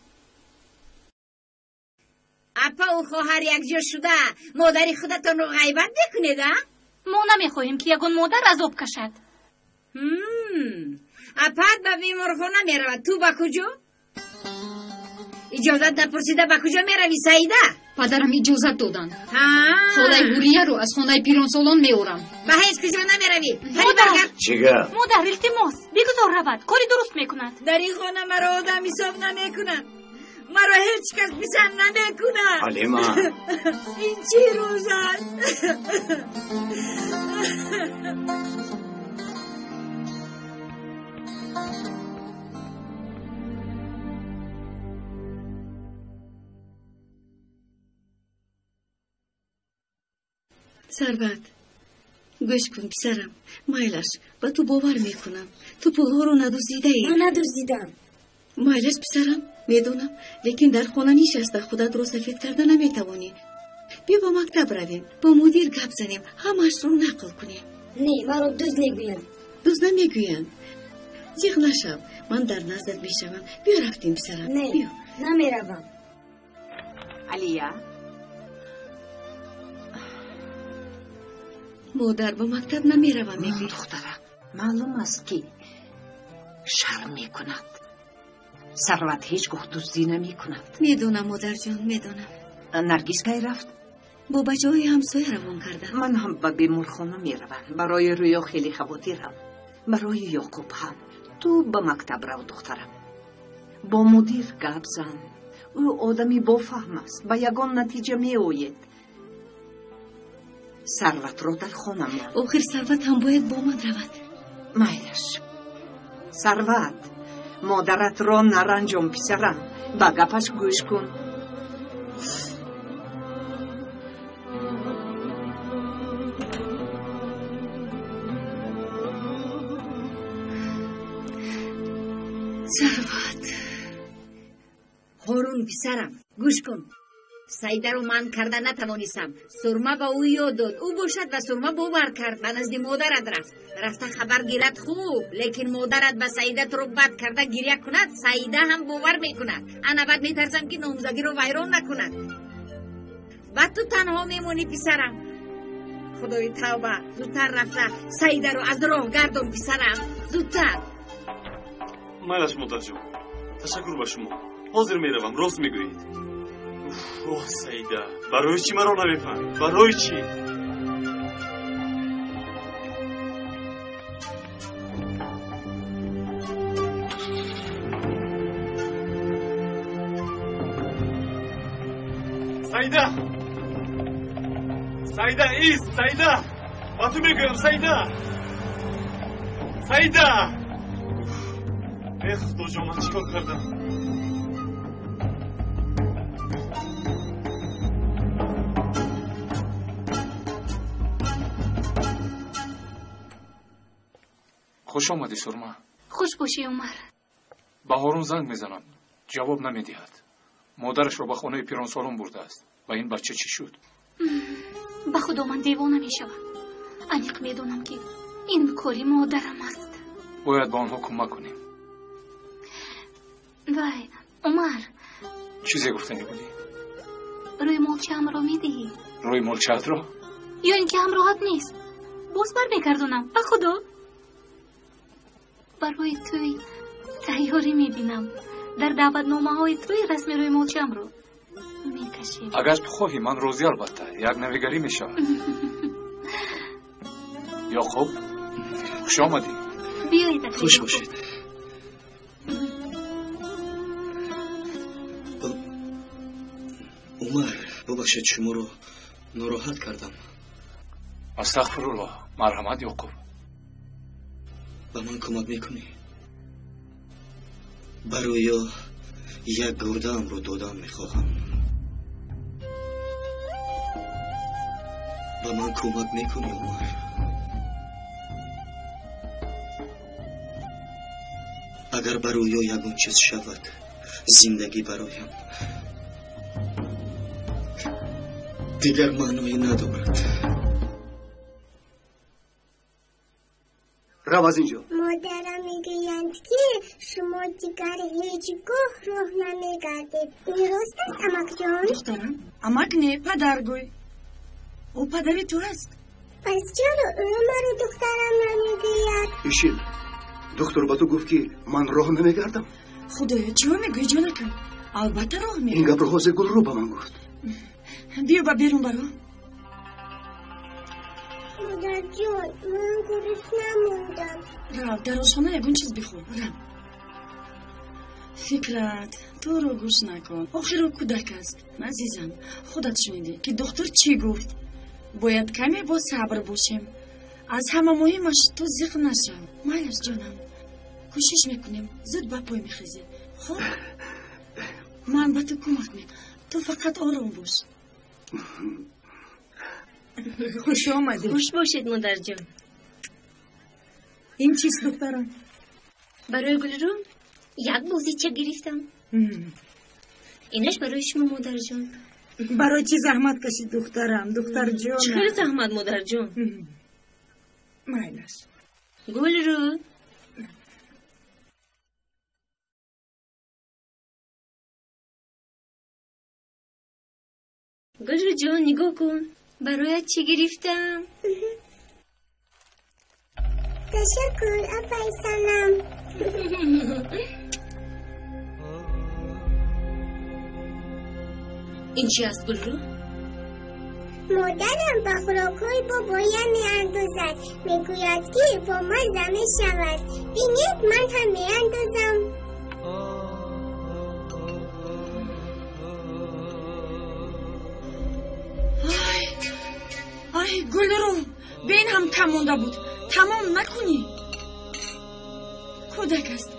Апаву хоҳар якҷо шуда модари худатонро ғайбат мекунед, а? Мо намехоҳем, ки ягон модар азоб кашад. Апаат ба беморхона меравад, ту ба куҷо? Иҷозат напурсида ба куҷо меравӣ, Саида? Падарам иҷозат доданд. Холаи Ҳурияро аз хонаи пиронсолон меорам. Ба ҳеҷ куҷо намеравӣ. Чӣ гап? Модар, илтимос, бигузор равад, кори дуруст мекунад. Дар ин хона маро одам ҳисоб намекунад. Маро ҳеҷ кас писанд намекунад. Ҳалима, ин чӣ рӯз аст? Сарват, гӯш кун, писарам. Майлаш, ба ту бовар мекунам. Ту пулҳоро надуздидаӣ. Ман надуздидам. Майлаш, писарам, медонам, лекин дар хона нишаста худатро сафед карда наметавонӣ. Биё ба мактаб равем, бо мудир гап занем, ҳамаашро нақл кунем. Не, маро дузд мегӯянд. Дузд намегӯянд. Зиқ нашав, ман дар наздат мешавам. Биё рафтем, писарам. Не, намеравам. Алия, модар, ба мактаб намеравам, мегӯӣ. Духтарак, маълум аст, ки шарм мекунад. Сарват ҳеҷ гоҳ дуздӣ намекунад. Медонам, модарҷон, медонам. Наргиз кай рафт? Бо бачаҳои ҳамсоя равон кардам. Ман ҳам ба беморхона меравам. Барои Рӯё хеле хавотирам, барои Ёқуб ҳам. Ту ба мактаб рав, духтарам, бо мудир гап зан. Ӯ одами бофаҳм аст, ба ягон натиҷа меоед. Сарватро дар хона мон. Охир Сарват ҳам бояд бо ман равад. Майлаш, Сарват, модаратро наранҷон, писарам, ба гапаш гӯш кун. Сарват. Ҳорун, писарам, гӯш кун. Саидаро манъ карда натавонистам. Сурма ба ӯ ёд дод. Ӯ бошад ба Сурма бовар кард, ба назди модарат рафт. Рафта хабар гирад хуб, лекин модарат ба Саида туро бад карда гиря кунад, Саида ҳам бовар мекунад. Ана баъд метарсам, ки номзадиро вайрон накунад. Баъд ту танҳо мемонӣ, писарам. Худои тавба, зудтар рафта Саидаро аз роҳ гардон, писарам, зудтар. Майлаш, модарҷон, ташаккур ба шумо. Ҳозир меравам, рост мегӯед. Оҳ, Саида, барои чӣ маро намефаҳмӣ? Барои чӣ? Саида, Саида, ист, Саида, ба ту мегӯям, Саида, Саида. Э, Худоҷон, ман чӣ кор кардам? Хуш омадӣ, Сурма. Хуш бошӣ, Умар. Ба Ҳорун занг мезанам, ҷавоб намедиҳад. Модарашро ба хонаи пиронсолон бурдааст. Ба ин бача чӣ шуд? Ба худо, ман девона мешавам. Аниқ медонам, ки ин кори модарам аст. Бояд ба онҳо кӯмак кунем. Вай, Умар. Чизе гуфтанӣ будӣ? Рӯймолчаамро медиҳӣ? Рӯймолчаатро? Ё ин ки ҳамроҳат нест? Боз бармегардонам, ба худо. Барои тӯй тайёрӣ мебинам. Дар даъватномаҳои тӯй расми рӯймолчаамро. Мекашем. Агар ту хоҳӣ, ман розӣ, албатта. Як навигарӣ мешавад. Ёқуб, хуш омадӣ. Биёед, акай. Хуш бошед. Умар, бубахшед, шуморо нороҳат кардам. Астағфируллоҳ, марҳамат, Ёқуб. Ба ман кӯмак мекунӣ? Ба Рӯё як гурдаамро додан мехоҳам. Ба ман кӯмак мекунӣ, Умар? Агар ба Рӯё ягон чиз шавад, зиндагӣ бароям дигар маъное надорад. Рав аз инҷо. Модарам мегӯянд, ки шумо дигар ҳеҷ гоҳ роҳ намегардед. Ин рост аст, амакҷон? Духтарам, амак не, падар гӯй. Ӯ падари ту аст. Пас чаро ӯ маро духтарам намегӯяд? Ишил, доктор ба ту гуфт, ки ман роҳ намегардам? Худоё, чиҳо мегӯӣ, ҷонакам? Албатта роҳ мегардӣ. Ин гапро ҳозир Гулрӯ ба ман гуфт. Биё ба берун баро. Модарҷон, ман гурусна мондам. Рав, дар ошхона ягон чиз бихӯр. Рав. Фикрат, туро гӯш накун. Охир ӯ кӯдак аст. Азизам, худат шунидӣ, ки духтур чӣ гуфт. Бояд каме бо сабр бошем. Аз ҳама муҳимаш ту зиқ нашав. Майлаш, ҷонам. Кӯшиш мекунем, зуд ба пой мехезӣ. Хуб? Ман ба ту кӯмак мекунам. Ту фақат ором бош. Хуш омадед. Хуш бошед, модарҷон. Ин чист, духтарам? Барои Гулрӯ як бозича гирифтам. Инаш барои шумо, модарҷон. Барои чӣ заҳмат кашид, духтарам, духтарҷонам? Чӣ хеле заҳмат, модарҷон? Майлаш. Гулрӯ. Гулрӯ ҷон, нигоҳ кун. Бароят чӣ гирифтам? Ташаккур, апай Санам. Ин чи аст, Гулрӯ? Модарам ба хӯрокҳои бобоям меандозад. Мегӯяд, ки бомазза мешавад. Бинед, ман ҳам меандозам. Ай, Гулрӯ, бин ҳам кам монда буд. Тамом накунӣ. Кӯдак аст.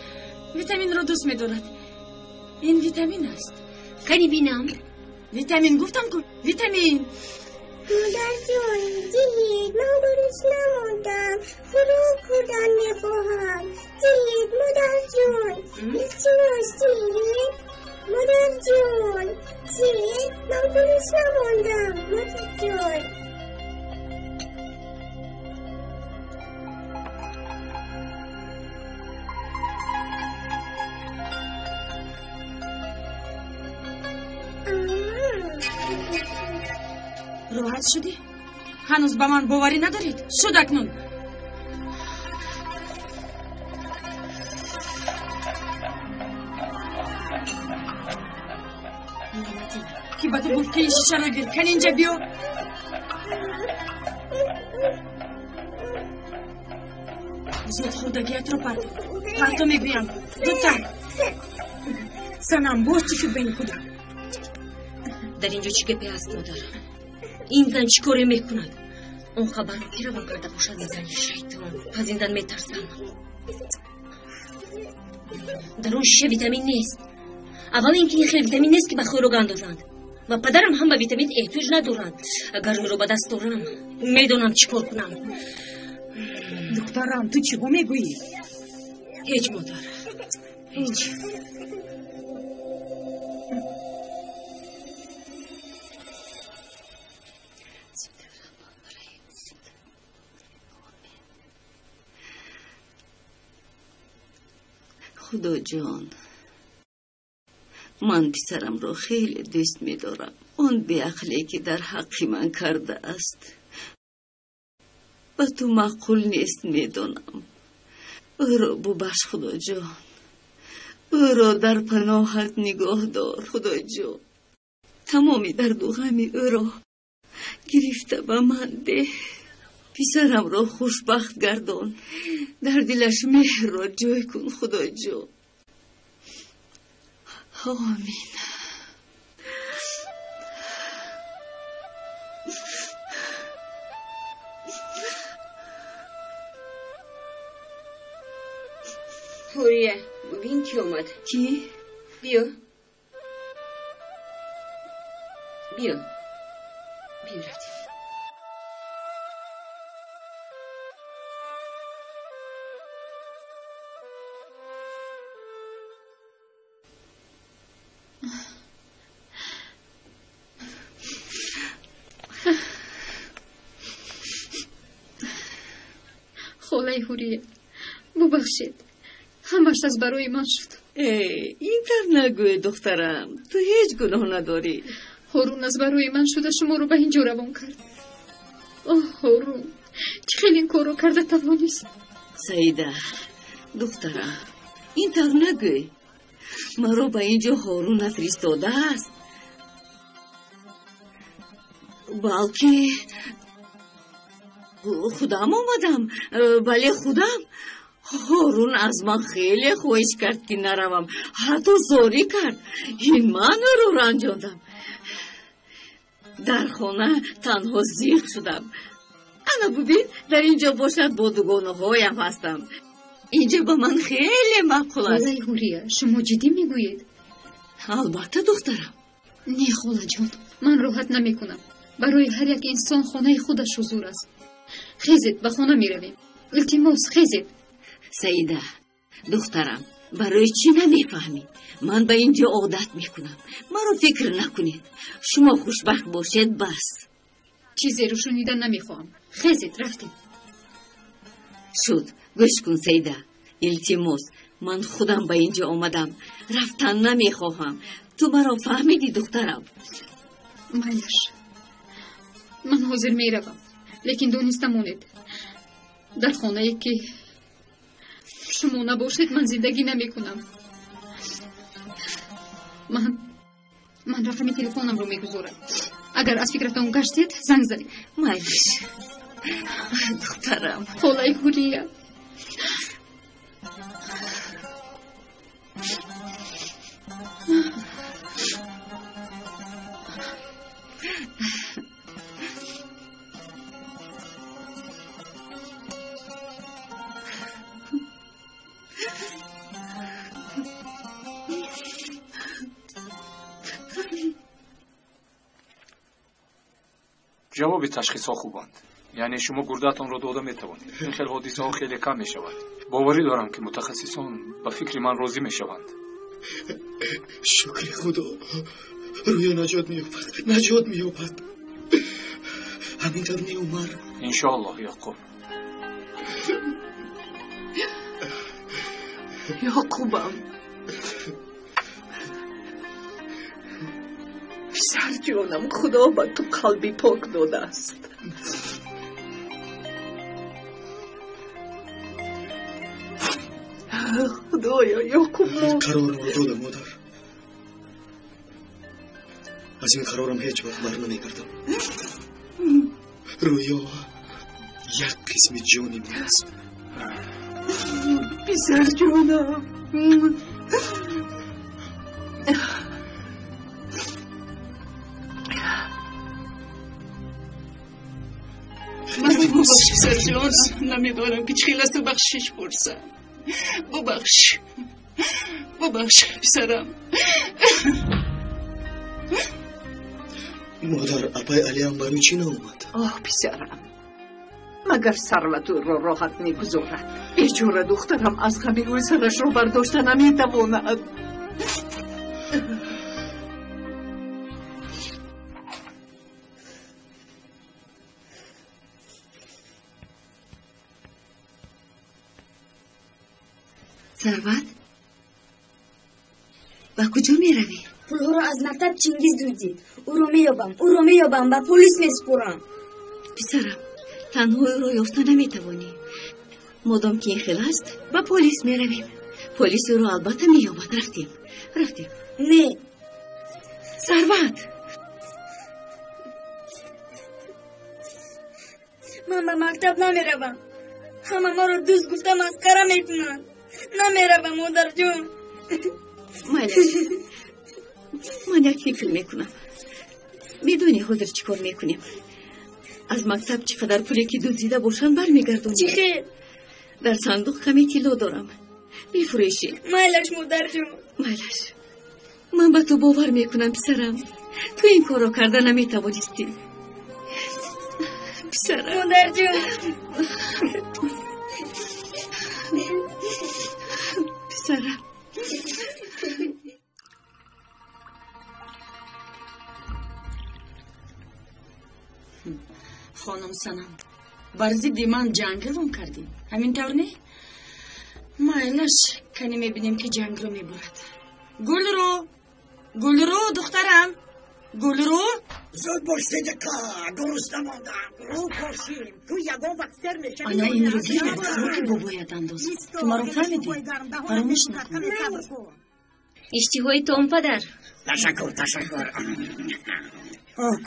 Витаминро дӯст медорад. Ин витамин аст. Кани бинам? Витамин гуфтам ку, витамин. Модарҷон, диҳед, ман гурусна мондам. Хӯрок хӯрдан мехоҳам. Диҳед, модарҷон. Илтимос, диҳед. Модарҷон, диҳед, ман гурусна мондам. Модарҷон. Роҳат шудӣ? Ҳанӯз ба ман боварӣ надоред? Шуд акнун. Ки ба ту гуфт, ки ин шишаро гир? Кани инҷа биё. Зуд хӯрдагиятро парто. Парто мегӯям. Зудтар. Санам, боз чӣ шуд ба ин кӯдак? Дар инҷо чӣ гапе ҳаст, модар? Ин зан чӣ коре мекунад? Он хабарро ки равон карда бошад, зани шайтон. Аз ин зан метарсам. Дар он шиша витамин нест. Аввал ин ки ин хел витамин нест, ки ба хӯрок андозанд. Ва падарам ҳам ба витамин эҳтиёҷ надоранд. Агар ӯро ба даст орам, медонам чӣ кор кунам. Духтарам, ту чиҳо мегӯӣ? Ҳеҷ, модар. Ҳеҷ. Худоҷон, ман писарамро хеле дӯст медорам. Он беақле, ки дар ҳаққи ман кардааст, ба ту маъқул нест, медонам. Ӯро бубахш, Худоҷон. Ӯро дар паноҳат нигоҳ дор, Худоҷон. Тамоми дарду ғами ӯро гирифта ба ман деҳ. Писарамро хушбахт гардон. Дар дилаш меҳрро ҷой кун, Худоҷон. Омин. Ҳурия, бубин ки омад. Кӣ? Биё. Биё. Биё, рафтем. Холаи Ҳурия, бубахшед. Ҳамаш аз барои ман шуд. Ин тавр нагӯй, духтарам. Ту ҳеҷ гуноҳ надорӣ. Ҳорун аз барои ман шуда шуморо ба ин ҷо равон кард. Оҳ, Ҳорун, чӣ хел ин корро карда тавонист? Саида, духтарам, ин тавр нагӯй. Маро ба ин ҷо Ҳорун нафиристодааст, балки худам омадам. Бале, худам. Ҳорун аз ман хеле хоҳиш кард, ки наравам, ҳатто зорӣ кард. Ин ман ӯро ранҷондам. Дар хона танҳо зиқ шудам. Ана бубин, дар ин ҷо бошад бо дугонаҳоям ҳастам. Ин ҷо ба ман хеле маъқул аст. Холаи Ҳурия, шумо ҷиддӣ мегӯед? Албатта, духтарам. Не, холаҷон, ман роҳат намекунам. Барои ҳар як инсон хонаи худаш ҳузур аст. Хезед, ба хона меравем. Илтимос, хезед. Саида, духтарам, барои чӣ намефаҳмӣ? Ман ба ин ҷо одат мекунам. Маро фикр накунед. Шумо хушбахт бошед, бас. Чизеро шунида намехоҳам. Хезед, рафтем. Шуд, гӯш кун, Саида. Илтимос, ман худам ба ин ҷо омадам. Рафтан намехоҳам. Ту маро фаҳмидӣ, духтарам? Майлаш, ман ҳозир меравам, лекин дониста монед, дар хонае ки шумо набошед, ман зиндагӣ намекунам. Ман рақами телефонамро мегузорам. Агар аз фикратон гаштед, занг занед. Майлаш, духтарам. Холаи Ҳурия. Ҷавоби ташхисҳо хубанд. Яъне шумо гурдаатонро дода метавонед. Ин хел ҳодисаҳо хеле кам мешавад. Боварӣ дорам, ки мутахассисон ба фикри ман розӣ мешаванд. Шукри Худо, Рӯё наҷот меёбад, наҷот меёбад. Ҳамин тавр не, Умар? Иншоаллоҳ, Яқуб. Ёқубам, писарҷонам, Худо ба ту қалби пок додааст. Худоё, Ёқуб мо қарорамро додам, модар. Аз ин қарорам ҳеҷ вақт бар намегардам. Рӯё як қисми ҷони ман аст. Писарҷонам. Маро бубахш, писарҷон. Намедонам, ки чӣ хел аз ту бахшиш пурсам. Бубахш, бубахш, писарам. Модар, апай Алиам барои чӣ наомад? Оҳ, писарам, магар сарват ӯро роҳат мегузорад? Бечора духтарам аз ғами ӯ сарашро бардошта наметавонад. Сарват, ба куҷо меравӣ? Пулҳоро аз мактаб Чингиз дуздид. Ӯро меёбам, ӯро меёбам, ба полис месупорам. Писарам, танҳо ӯро ёфта наметавонӣ. Модом ки ин хел аст, ба полис меравем. Полис ӯро албатта меёбад. Рафтем, рафтем. Не. Сарват. Ман ба мактаб намеравам. Ҳама маро дӯст гуфта масхара мекунанд. Намеравам, модарҷон. Майлаш, ман як фикр мекунам. Медонӣ ҳозир чӣ кор мекунем? Аз мактаб чӣ қадар пуле ки дуздида бошанд бармегардонем. Чӣ хел? Дар сандуқ каме тилло дорам. Мефурӯшем. Майлаш, модарҷон. Майлаш, ман ба ту бовар мекунам, писарам. Ту ин корро карда наметавонистӣ. Писарам. Модарҷон. Писарам. Хонум Санам, бар зидди ман ҷанг эълон кардӣ. Ҳамин тавр не? Майлаш, кане мебинем ки ҷангро мебурад. Гулрӯ, Гулрӯ, духтарам, Гулрӯ. Зуд бош, Сидиқа, дуруст намондам. Рӯ пошим, ту ягон вақт сер мешавӣ. Ана инро гир дар хӯроки бобоят андоз. Ту маро фаҳмидӣ? Фаромӯш накун. Иштиҳои том, падар. Ташаккур, ташаккур.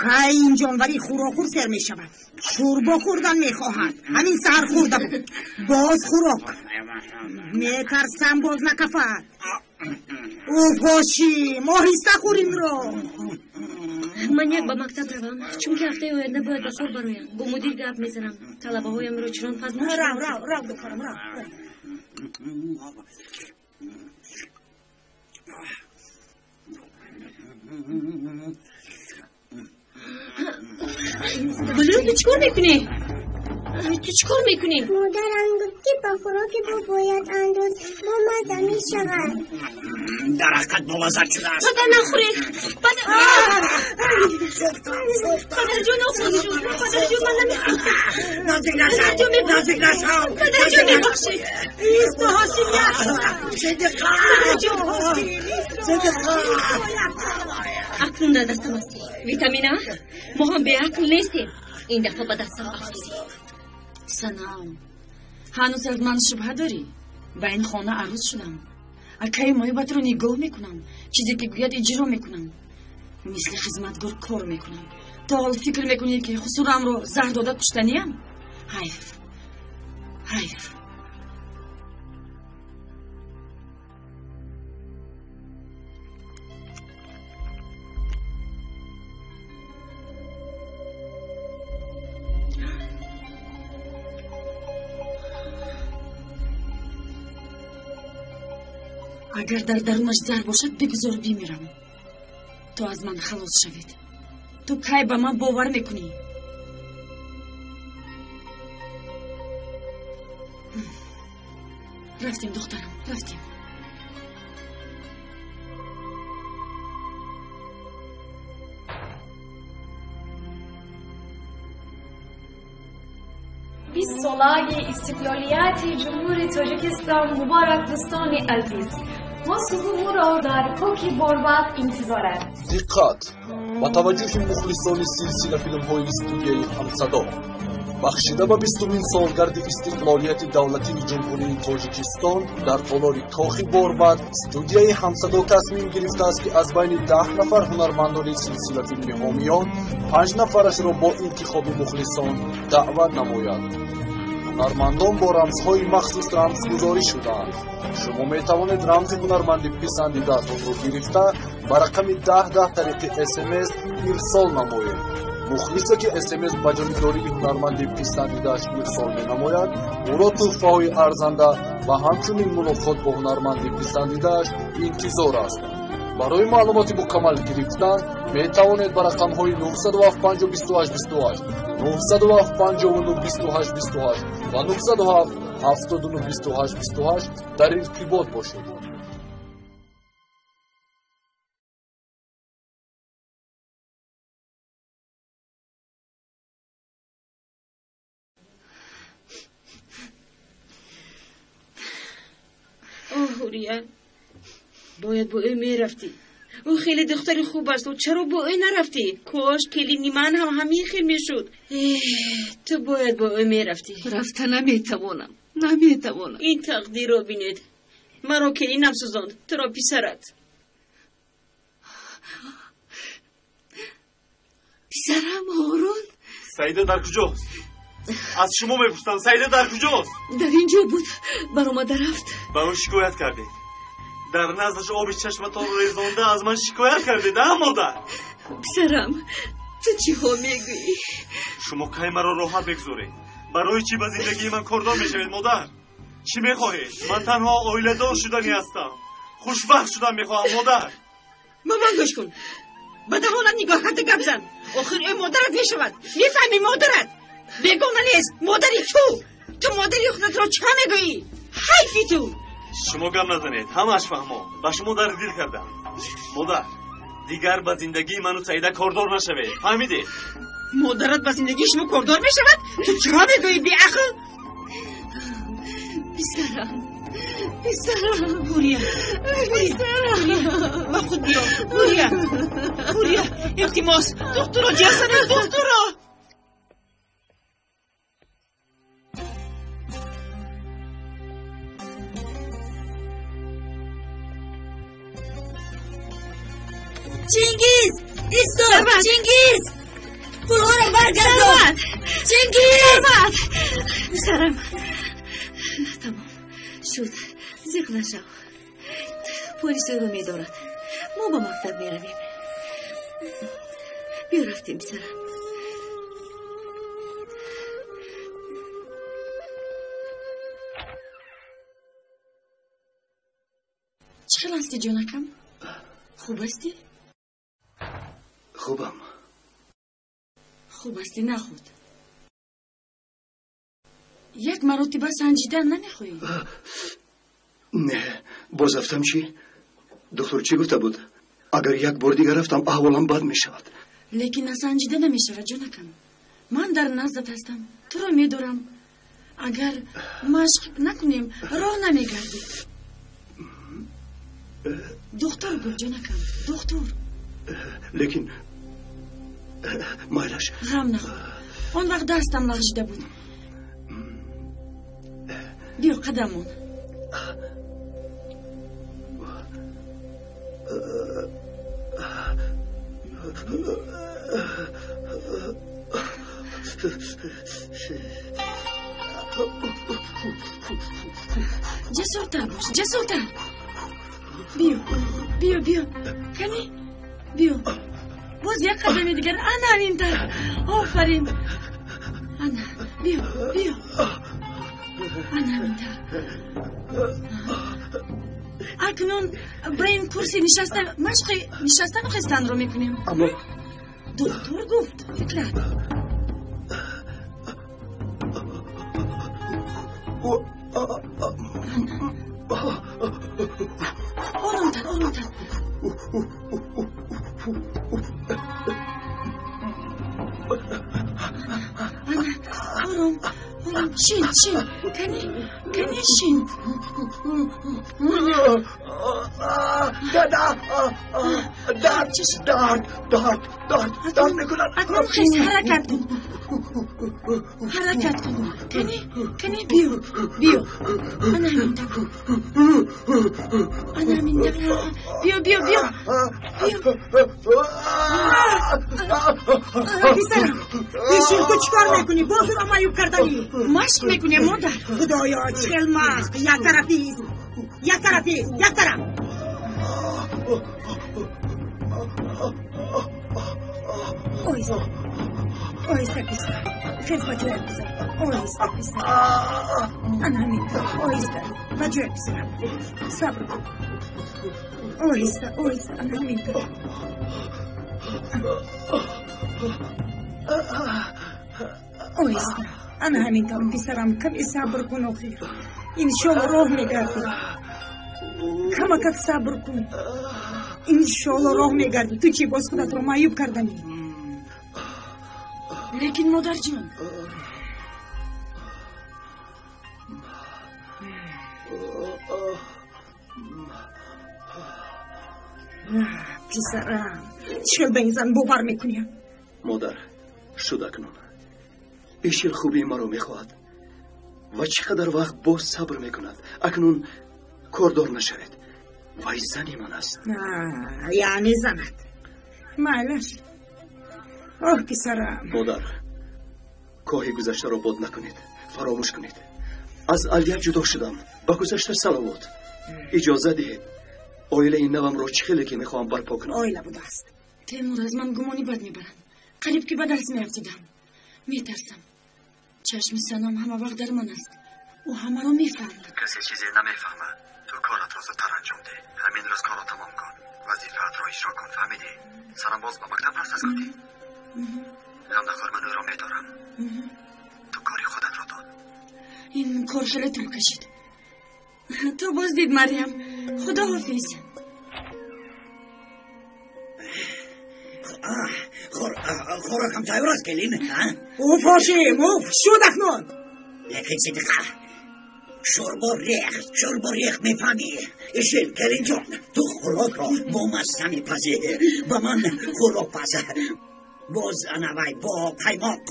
Кай ин ҷонвари хӯрокхӯр сер мешавад? Шӯрбо хӯрдан мехоҳад. Ҳамин саҳар хӯрда буд. Боз хӯрок. Метарсам боз накафад. Уф, Ҳошим, оҳиста хӯр инро. Ман як ба мактаб равам, чунки ҳафтаи оянда бояд ба кор бароям. Бо мудир гап мезанам. Талабаҳоямро чунон пазмон. Рав, рав, рав, духтарам, рав. Гулрӯ, ту чӣ кор мекунӣ? Ту чӣ кор мекунӣ? Модарам гуфт, ки ба хӯроки бобоят андоз, бо мазза мешавад. Дар ҳақиқат бомазза шудааст. Падар, нахӯред. Падар, падарҷон, оғоз шуд. Падарҷон, ман намехӯрам. Наздик нашав, наздик нашав. Падарҷон, мебахшед. Исто, Ҳошим, як. Сидиқа, Падарҷон, Сидиқа. Акнун дар дастам ҳастӣ. Витамина, мо ҳам беақл нестем. Ин дафъа ба дастам афтидӣ. Санам, ҳанӯз аз ман шубҳа дорӣ? Ба ин хона арӯз шудам. Акаи моҳибатро нигоҳ мекунам. Чизе ки гӯяд иҷро мекунам. Мисли хизматгор кор мекунам. То ҳол фикр мекунӣ ки хусурамро заҳр дода куштаниям? Ҳайф, ҳайф. Агар дар дарунаш зар бошад, бигузор бимирам, то аз ман халос шавед. Ту кай ба ман бовар мекунӣ? Рафтем, духтарам, рафтем. 20 солаги истиқлолияти Ҷумҳури Тоҷикистон муборак, дӯстони азиз. Мо суҳуро дар Коки Борбад интизорем. Диққат! Ба таваҷҷӯҳи мухлисони силсила филмҳои студияи Ҳамсадо, бахшида ба 20-умин солгарди истиқлолияти давлатии Ҷумҳурии Тоҷикистон дар толори Кохи Борбад студияи Ҳамсадо тасмим гирифтааст, ки аз байни 10 нафар ҳунармандони силсила филми ҳомиён 5 нафарашро бо интихоби мухлисон даъват намояд. Ҳунармандон бо рамзҳои махсус рамзгузорӣ шудаанд. Шумо метавонед рамзи ҳунарманди писандидаатонро гирифта ба рақами 1010 тариқи СМС ирсол намоед. Мухлисе ки СМС ба ҷонибдории ҳунарманди писандидааш ирсол менамояд, ӯро тӯҳфаҳои арзанда ва ҳамчунин мулоқот бо ҳунарманди писандидааш интизор аст. Барои маълумоти мукаммал гирифтан метавонед ба рақамҳои 907 28 28, 907 59 28 28 ва 907 79 28 28 дар иртибот бошед. Оҳ, Ҳурия, бояд бо ӯ мерафтӣ. Ӯ хеле духтари хуб аст. Чаро бо ӯ нарафтӣ? Кош келини ман ҳам ҳамин хел мешуд. Ту бояд бо ӯ мерафтӣ. Рафта наметавонам, наметавонам. Ин тақдирро бинед. Маро келинам сӯзонд, туро писарат. Писарам Ҳорун. Саида дар куҷост? Аз шумо мепурсам, Саида дар куҷост? Дар инҷо буд, баромада рафт. Ба ӯ шикоят кардед. Дар наздаш оби чашматонро резонда аз ман шикоят кардед, а модар? Писарам, ту чиҳо мегӯӣ? Шумо кай маро роҳат мегузоред? Барои чӣ ба зиндагии ман кордор мешавед, модар? Чӣ мехоҳед? Ман танҳо оиладор шудани ҳастам. Хушбахт шудан мехоҳам, модар. Ба ман гӯш кун. Ба даҳонат нигоҳ карда гап зан. Охир ӯ модарат мешавад. Мефаҳмӣ, модарат? Бегона нест, модари ту. Ту модари худатро чӣ мегӯӣ? Ҳайфи ту. Шумо гап назанед, ҳамааш фаҳмо. Ба шумо дарди дил кардам. Модар, дигар ба зиндагии ману Саида кордор нашавед. Фаҳмидед? Модарат ба зиндагии шумо кордор мешавад? Ту чӣ мегӯӣ, беақл? Писарам, писарам. Ҳурия, писарам. Ба худ биё. Ҳурия, Ҳурия, илтимос, духтуро ҷеғ занед, духтуро. Чингиз, исто, Чингиз! Пулҳоро баргардон! Чингиз! Писарам, тамом шуд, зиқ нашав. Полис ӯро медорад. Мо ба мактаб меравем. Биё рафтем, писарам. Чӣ хел ҳастӣ, ҷонакам? Хуб ҳастӣ? Хубам. Хуб ҳастӣ, нахуд. Як маротиба санҷидан намехоҳӣ? Не, боз рафтам чӣ? Доктор чӣ гуфта буд? Агар як бор дигар рафтам, аҳволам бад мешавад. Лекин насанҷида намешавад, ҷонакам. Ман дар наздат ҳастам, туро медорам. Агар машқ накунем, роҳ намегардӣ. Духтур гуфт, ҷонакам, духтур. Лекин майлаш. Ғам нахӯр. Он вақт дастам лағжида буд. Биё қадамон. Ҷасуртар бош, ҷасуртар. Биё, биё, биё. Кани? Биё. Боз як қадами дигар. Ана ҳаминтар. Офарин. Ана, биё, биё. Ана ҳаминтар. Акнун ба ин курси нишаста машқи нишастану хестанро мекунем. Аммо доктор гуфт, Фикрат. Оромтар, оромтар. Ана, ором, ором. Шин, шин. Кани, кани, шин. Дард, дард, дард, дард, дард мекунад. Акнун хез, ҳаракат кун. Ҳаракат кун. Кани, кани, биё, биё. Ана ҳамин тавр. Ана ҳамин тавр. Биё, биё, биё. Биё. Писарам, бишин, ту чӣ кор мекунӣ? Боз ӯро маъюб карданӣ? Машқ мекунем, модар. Худоё, чӣ хел машқ? Як тарафист. Як тарафист, як тараф. Оҳиста, оҳиста, писар. Хез, ба ҷоят бизар. Оҳиста, писар. Ана ҳамин тавр, оҳиста. Ба ҷоят бизарам. Сабр кун. Оҳиста, оҳиста, ана ҳамин тавр. Оҳиста, ана ҳамин тавр, писарам. Каме сабр кун, охир. Иншолло роҳ мегардӣ. Камакак сабр кун. Иншолло роҳ мегардӣ. Ту чӣ боз худатро маъюб карданӣ? Лекин модарҷон, Писарам, чӣ хел ба ин зан бовар мекунӣ? Модар, шуд акнун. Ишил хубии маро мехоҳад ва чӣ қадар вақт боз сабр мекунад. Акнун кордор нашавед. Вай зани ман аст. Яъне занат. Майлаш. Оҳ, писарам. Модар, Коҳи гузаштаро бод накунед, фаромӯш кунед. Аз Алия ҷудо шудам. Ба гузашта салавот. Иҷоза диҳед оилаи навамро чӣ хеле ки мехоҳам барпо кунам. Оила будааст. Темур, аз ман гумони бад мебаранд. Қариб ки ба дарс меафтидам. Метарсам. Чашми Санам ҳама вақт дар ман аст. Ӯ ҳамаро мефаҳмад. Касе чизе намефаҳмад. Ту коратро зудтар анҷом деҳ. Ҳамин рӯз корро тамом кун. Вазифаатро иҷро кун, фаҳмидӣ? Санам боз ба мактаб рафт аст, гуфтӣ? Ғам нахӯр, ман ӯро медорам. Ту кори худатро дон. Ин кор хеле тӯл кашид. То боз дид, Марьям. Худо ҳофиз. Хӯрокам тайёр аст, келин? Уф, Ҳошим, уф, шуд акнун. Лекин Сидиқа, шӯрбо рехт, шӯрбо рехт, мефаҳмӣ? Ишин, келинҷон, ту хӯрокро бо мазза мепазӣ, ба ман хӯрок паз. Боз анавай бо қаймоқ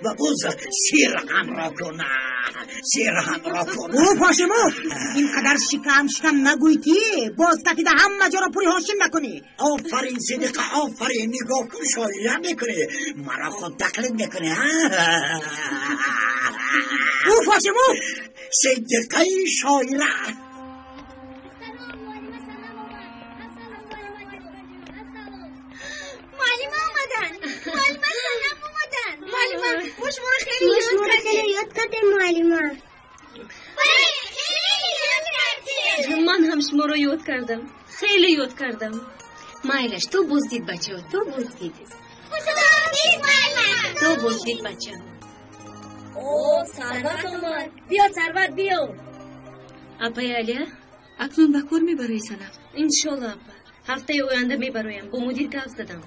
ва боз сир ҳамроҳ кун, сир ҳамроҳ кун. Уф, Ҳошим, уф, ин қадар шикам шикам нагӯй ки боз кафида ҳама ҷоро пури Ҳошим накунӣ. Офарин, Сидиқа, офарин. Нигоҳ кун, шоира мекунӣ, маро худ тақлид мекунӣ. Уф, Ҳошим, уф. Сидиқаи шоира. Муаллима омаданд. Муаллима Санам омаданд. Муаллима, мо шуморо хеле ёд кардем, муаллима. Хеле ёд кардем. Ман ҳам шуморо ёд кардам. Хеле ёд кардам. Майлаш, то боз дид, бачаҳо, то боз дид. Худоҳофиз, муаллима. То боз дид, бачаҳо. О, Сарват омад. Биё, Сарват, биё. Апаи Алия, акнун ба кор мебароӣ, Санам? Иншолло, апа. Ҳафтаи оянда мебароям. Бо мудир гап задам.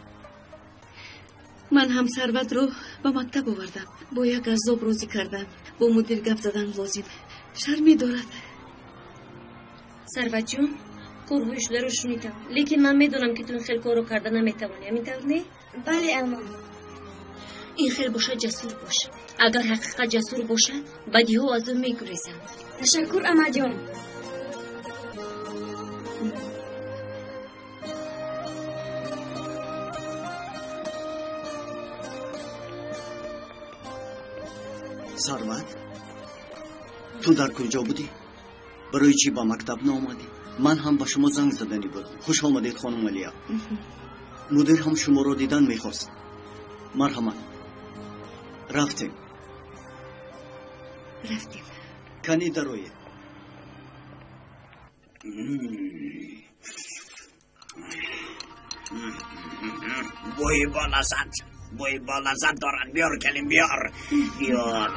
Ман ҳам Сарватро ба мактаб овардам. Бо як азоб розӣ кардам. Бо мудир гап задан лозим. Шарме дорад. Сарватҷон, корҳои шударо шунидам. Лекин ман медонам ки ту ин хел корро карда наметавонӣ. Ҳамин тавр не? Бале, ама. Ин хел бошад, ҷасур бош. Агар ҳақиқат ҷасур бошад, бадиҳо аз ӯ мегурезанд. Ташаккур, амаҷон. Сарват, ту дар куҷо будӣ? Барои чӣ ба мактаб наомадӣ? Ман ҳам ба шумо занг заданӣ будам. Хуш омадед, хонум Алия. Мудир ҳам шуморо дидан мехост. Марҳамат. Рафтем. Рафтем. Кани дароед. Бӯи болаззат, бӯи болаззат дорад. Биёр, келин, биёр, биёр.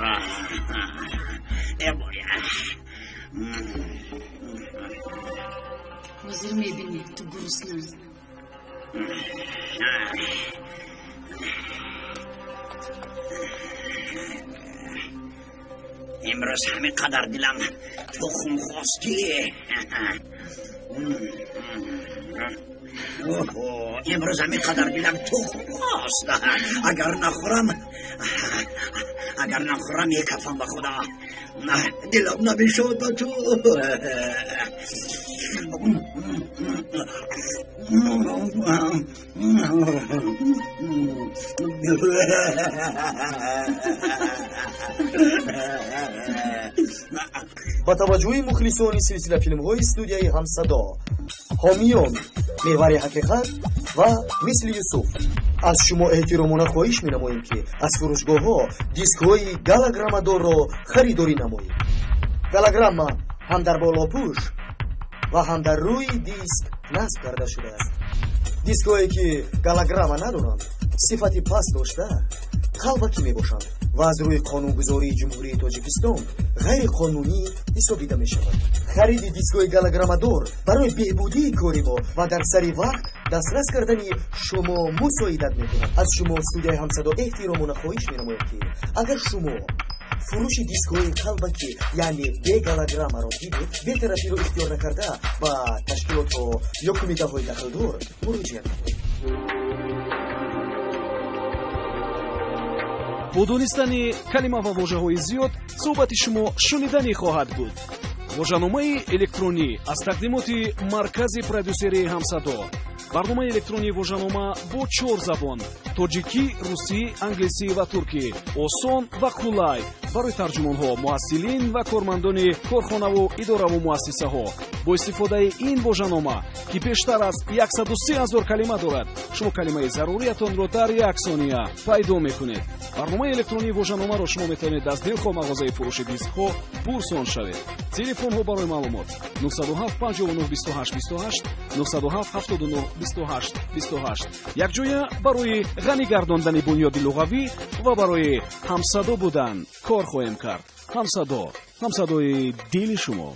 Э, бӯя. Ҳозир мебинӣ, ту гурусна. Имрӯз ҳамин қадар дилам тухм хост ки имрӯз ҳамин қадар дилам тухм хост. Агар нахӯрам, агар нахӯрам, мекафам ба худо. Дилам намешавад ба ту. Ба таваҷҷӯҳи мухлисони силсилафилмҳои студияи Ҳамсадо, ҳомиён Меҳвари ҳақиқат ва Мисли Юсуф, аз шумо эҳтиромона хоҳиш менамоем, ки аз фурӯшгоҳҳо дискҳои галограммадорро харидорӣ намоед. Галограмма ҳам дар болопӯш ва ҳам дар рӯи диск насб карда шудааст. Дискҳое ки галограмма надоранд, сифати паст дошта, қалбакӣ мебошанд ва аз рӯи қонунгузории Ҷумҳурии Тоҷикистон ғайриқонунӣ ҳисобида мешавад. Хариди дискҳои галограммадор барои беҳбудии кори мо ва дар сари вақт дастрас кардани шумо мусоидат мекунад. Аз шумо студияи Ҳамсадо эҳтиромона хоҳиш менамоем, ки агар шумо фурӯши дискҳои қалбакӣ, яъне бе галограммаро дидед, бетарафиро ихтиёр накарда ба ташкилотҳо ё кумитаҳои дахлдор муроҷиат намоед. Бо донистани калима ва вожаҳои зиёд суҳбати шумо шуниданӣ хоҳад буд. Вожаномаи электронӣ аз тақдимоти маркази продюсерии Ҳамсадо. Барномаи электронии вожанома бо 4 забон: тоҷикӣ, русӣ, англисӣ ва туркӣ. Осон ва қулай барои тарҷумонҳо, муҳассилин ва кормандони корхонаву идораву муассисаҳо. Бо истифодаи ин вожанома, ки бештар аз 103 000 калима дорад, шумо калимаи заруриятонро дар як сония пайдо мекунед. Барномаи электронии вожаномаро шумо метавонед аз дилхоҳ мағозаи фурӯши дискҳо пурсон шавед. Телефонҳо барои маълумот: 907 59 28 28, 907 79 28 28. Якҷоя барои ғанӣ гардондани бунёди луғавӣ ва барои ҳамсадо будан кор хоҳем кард. Ҳамсадо, ҳамсадои дили шумо.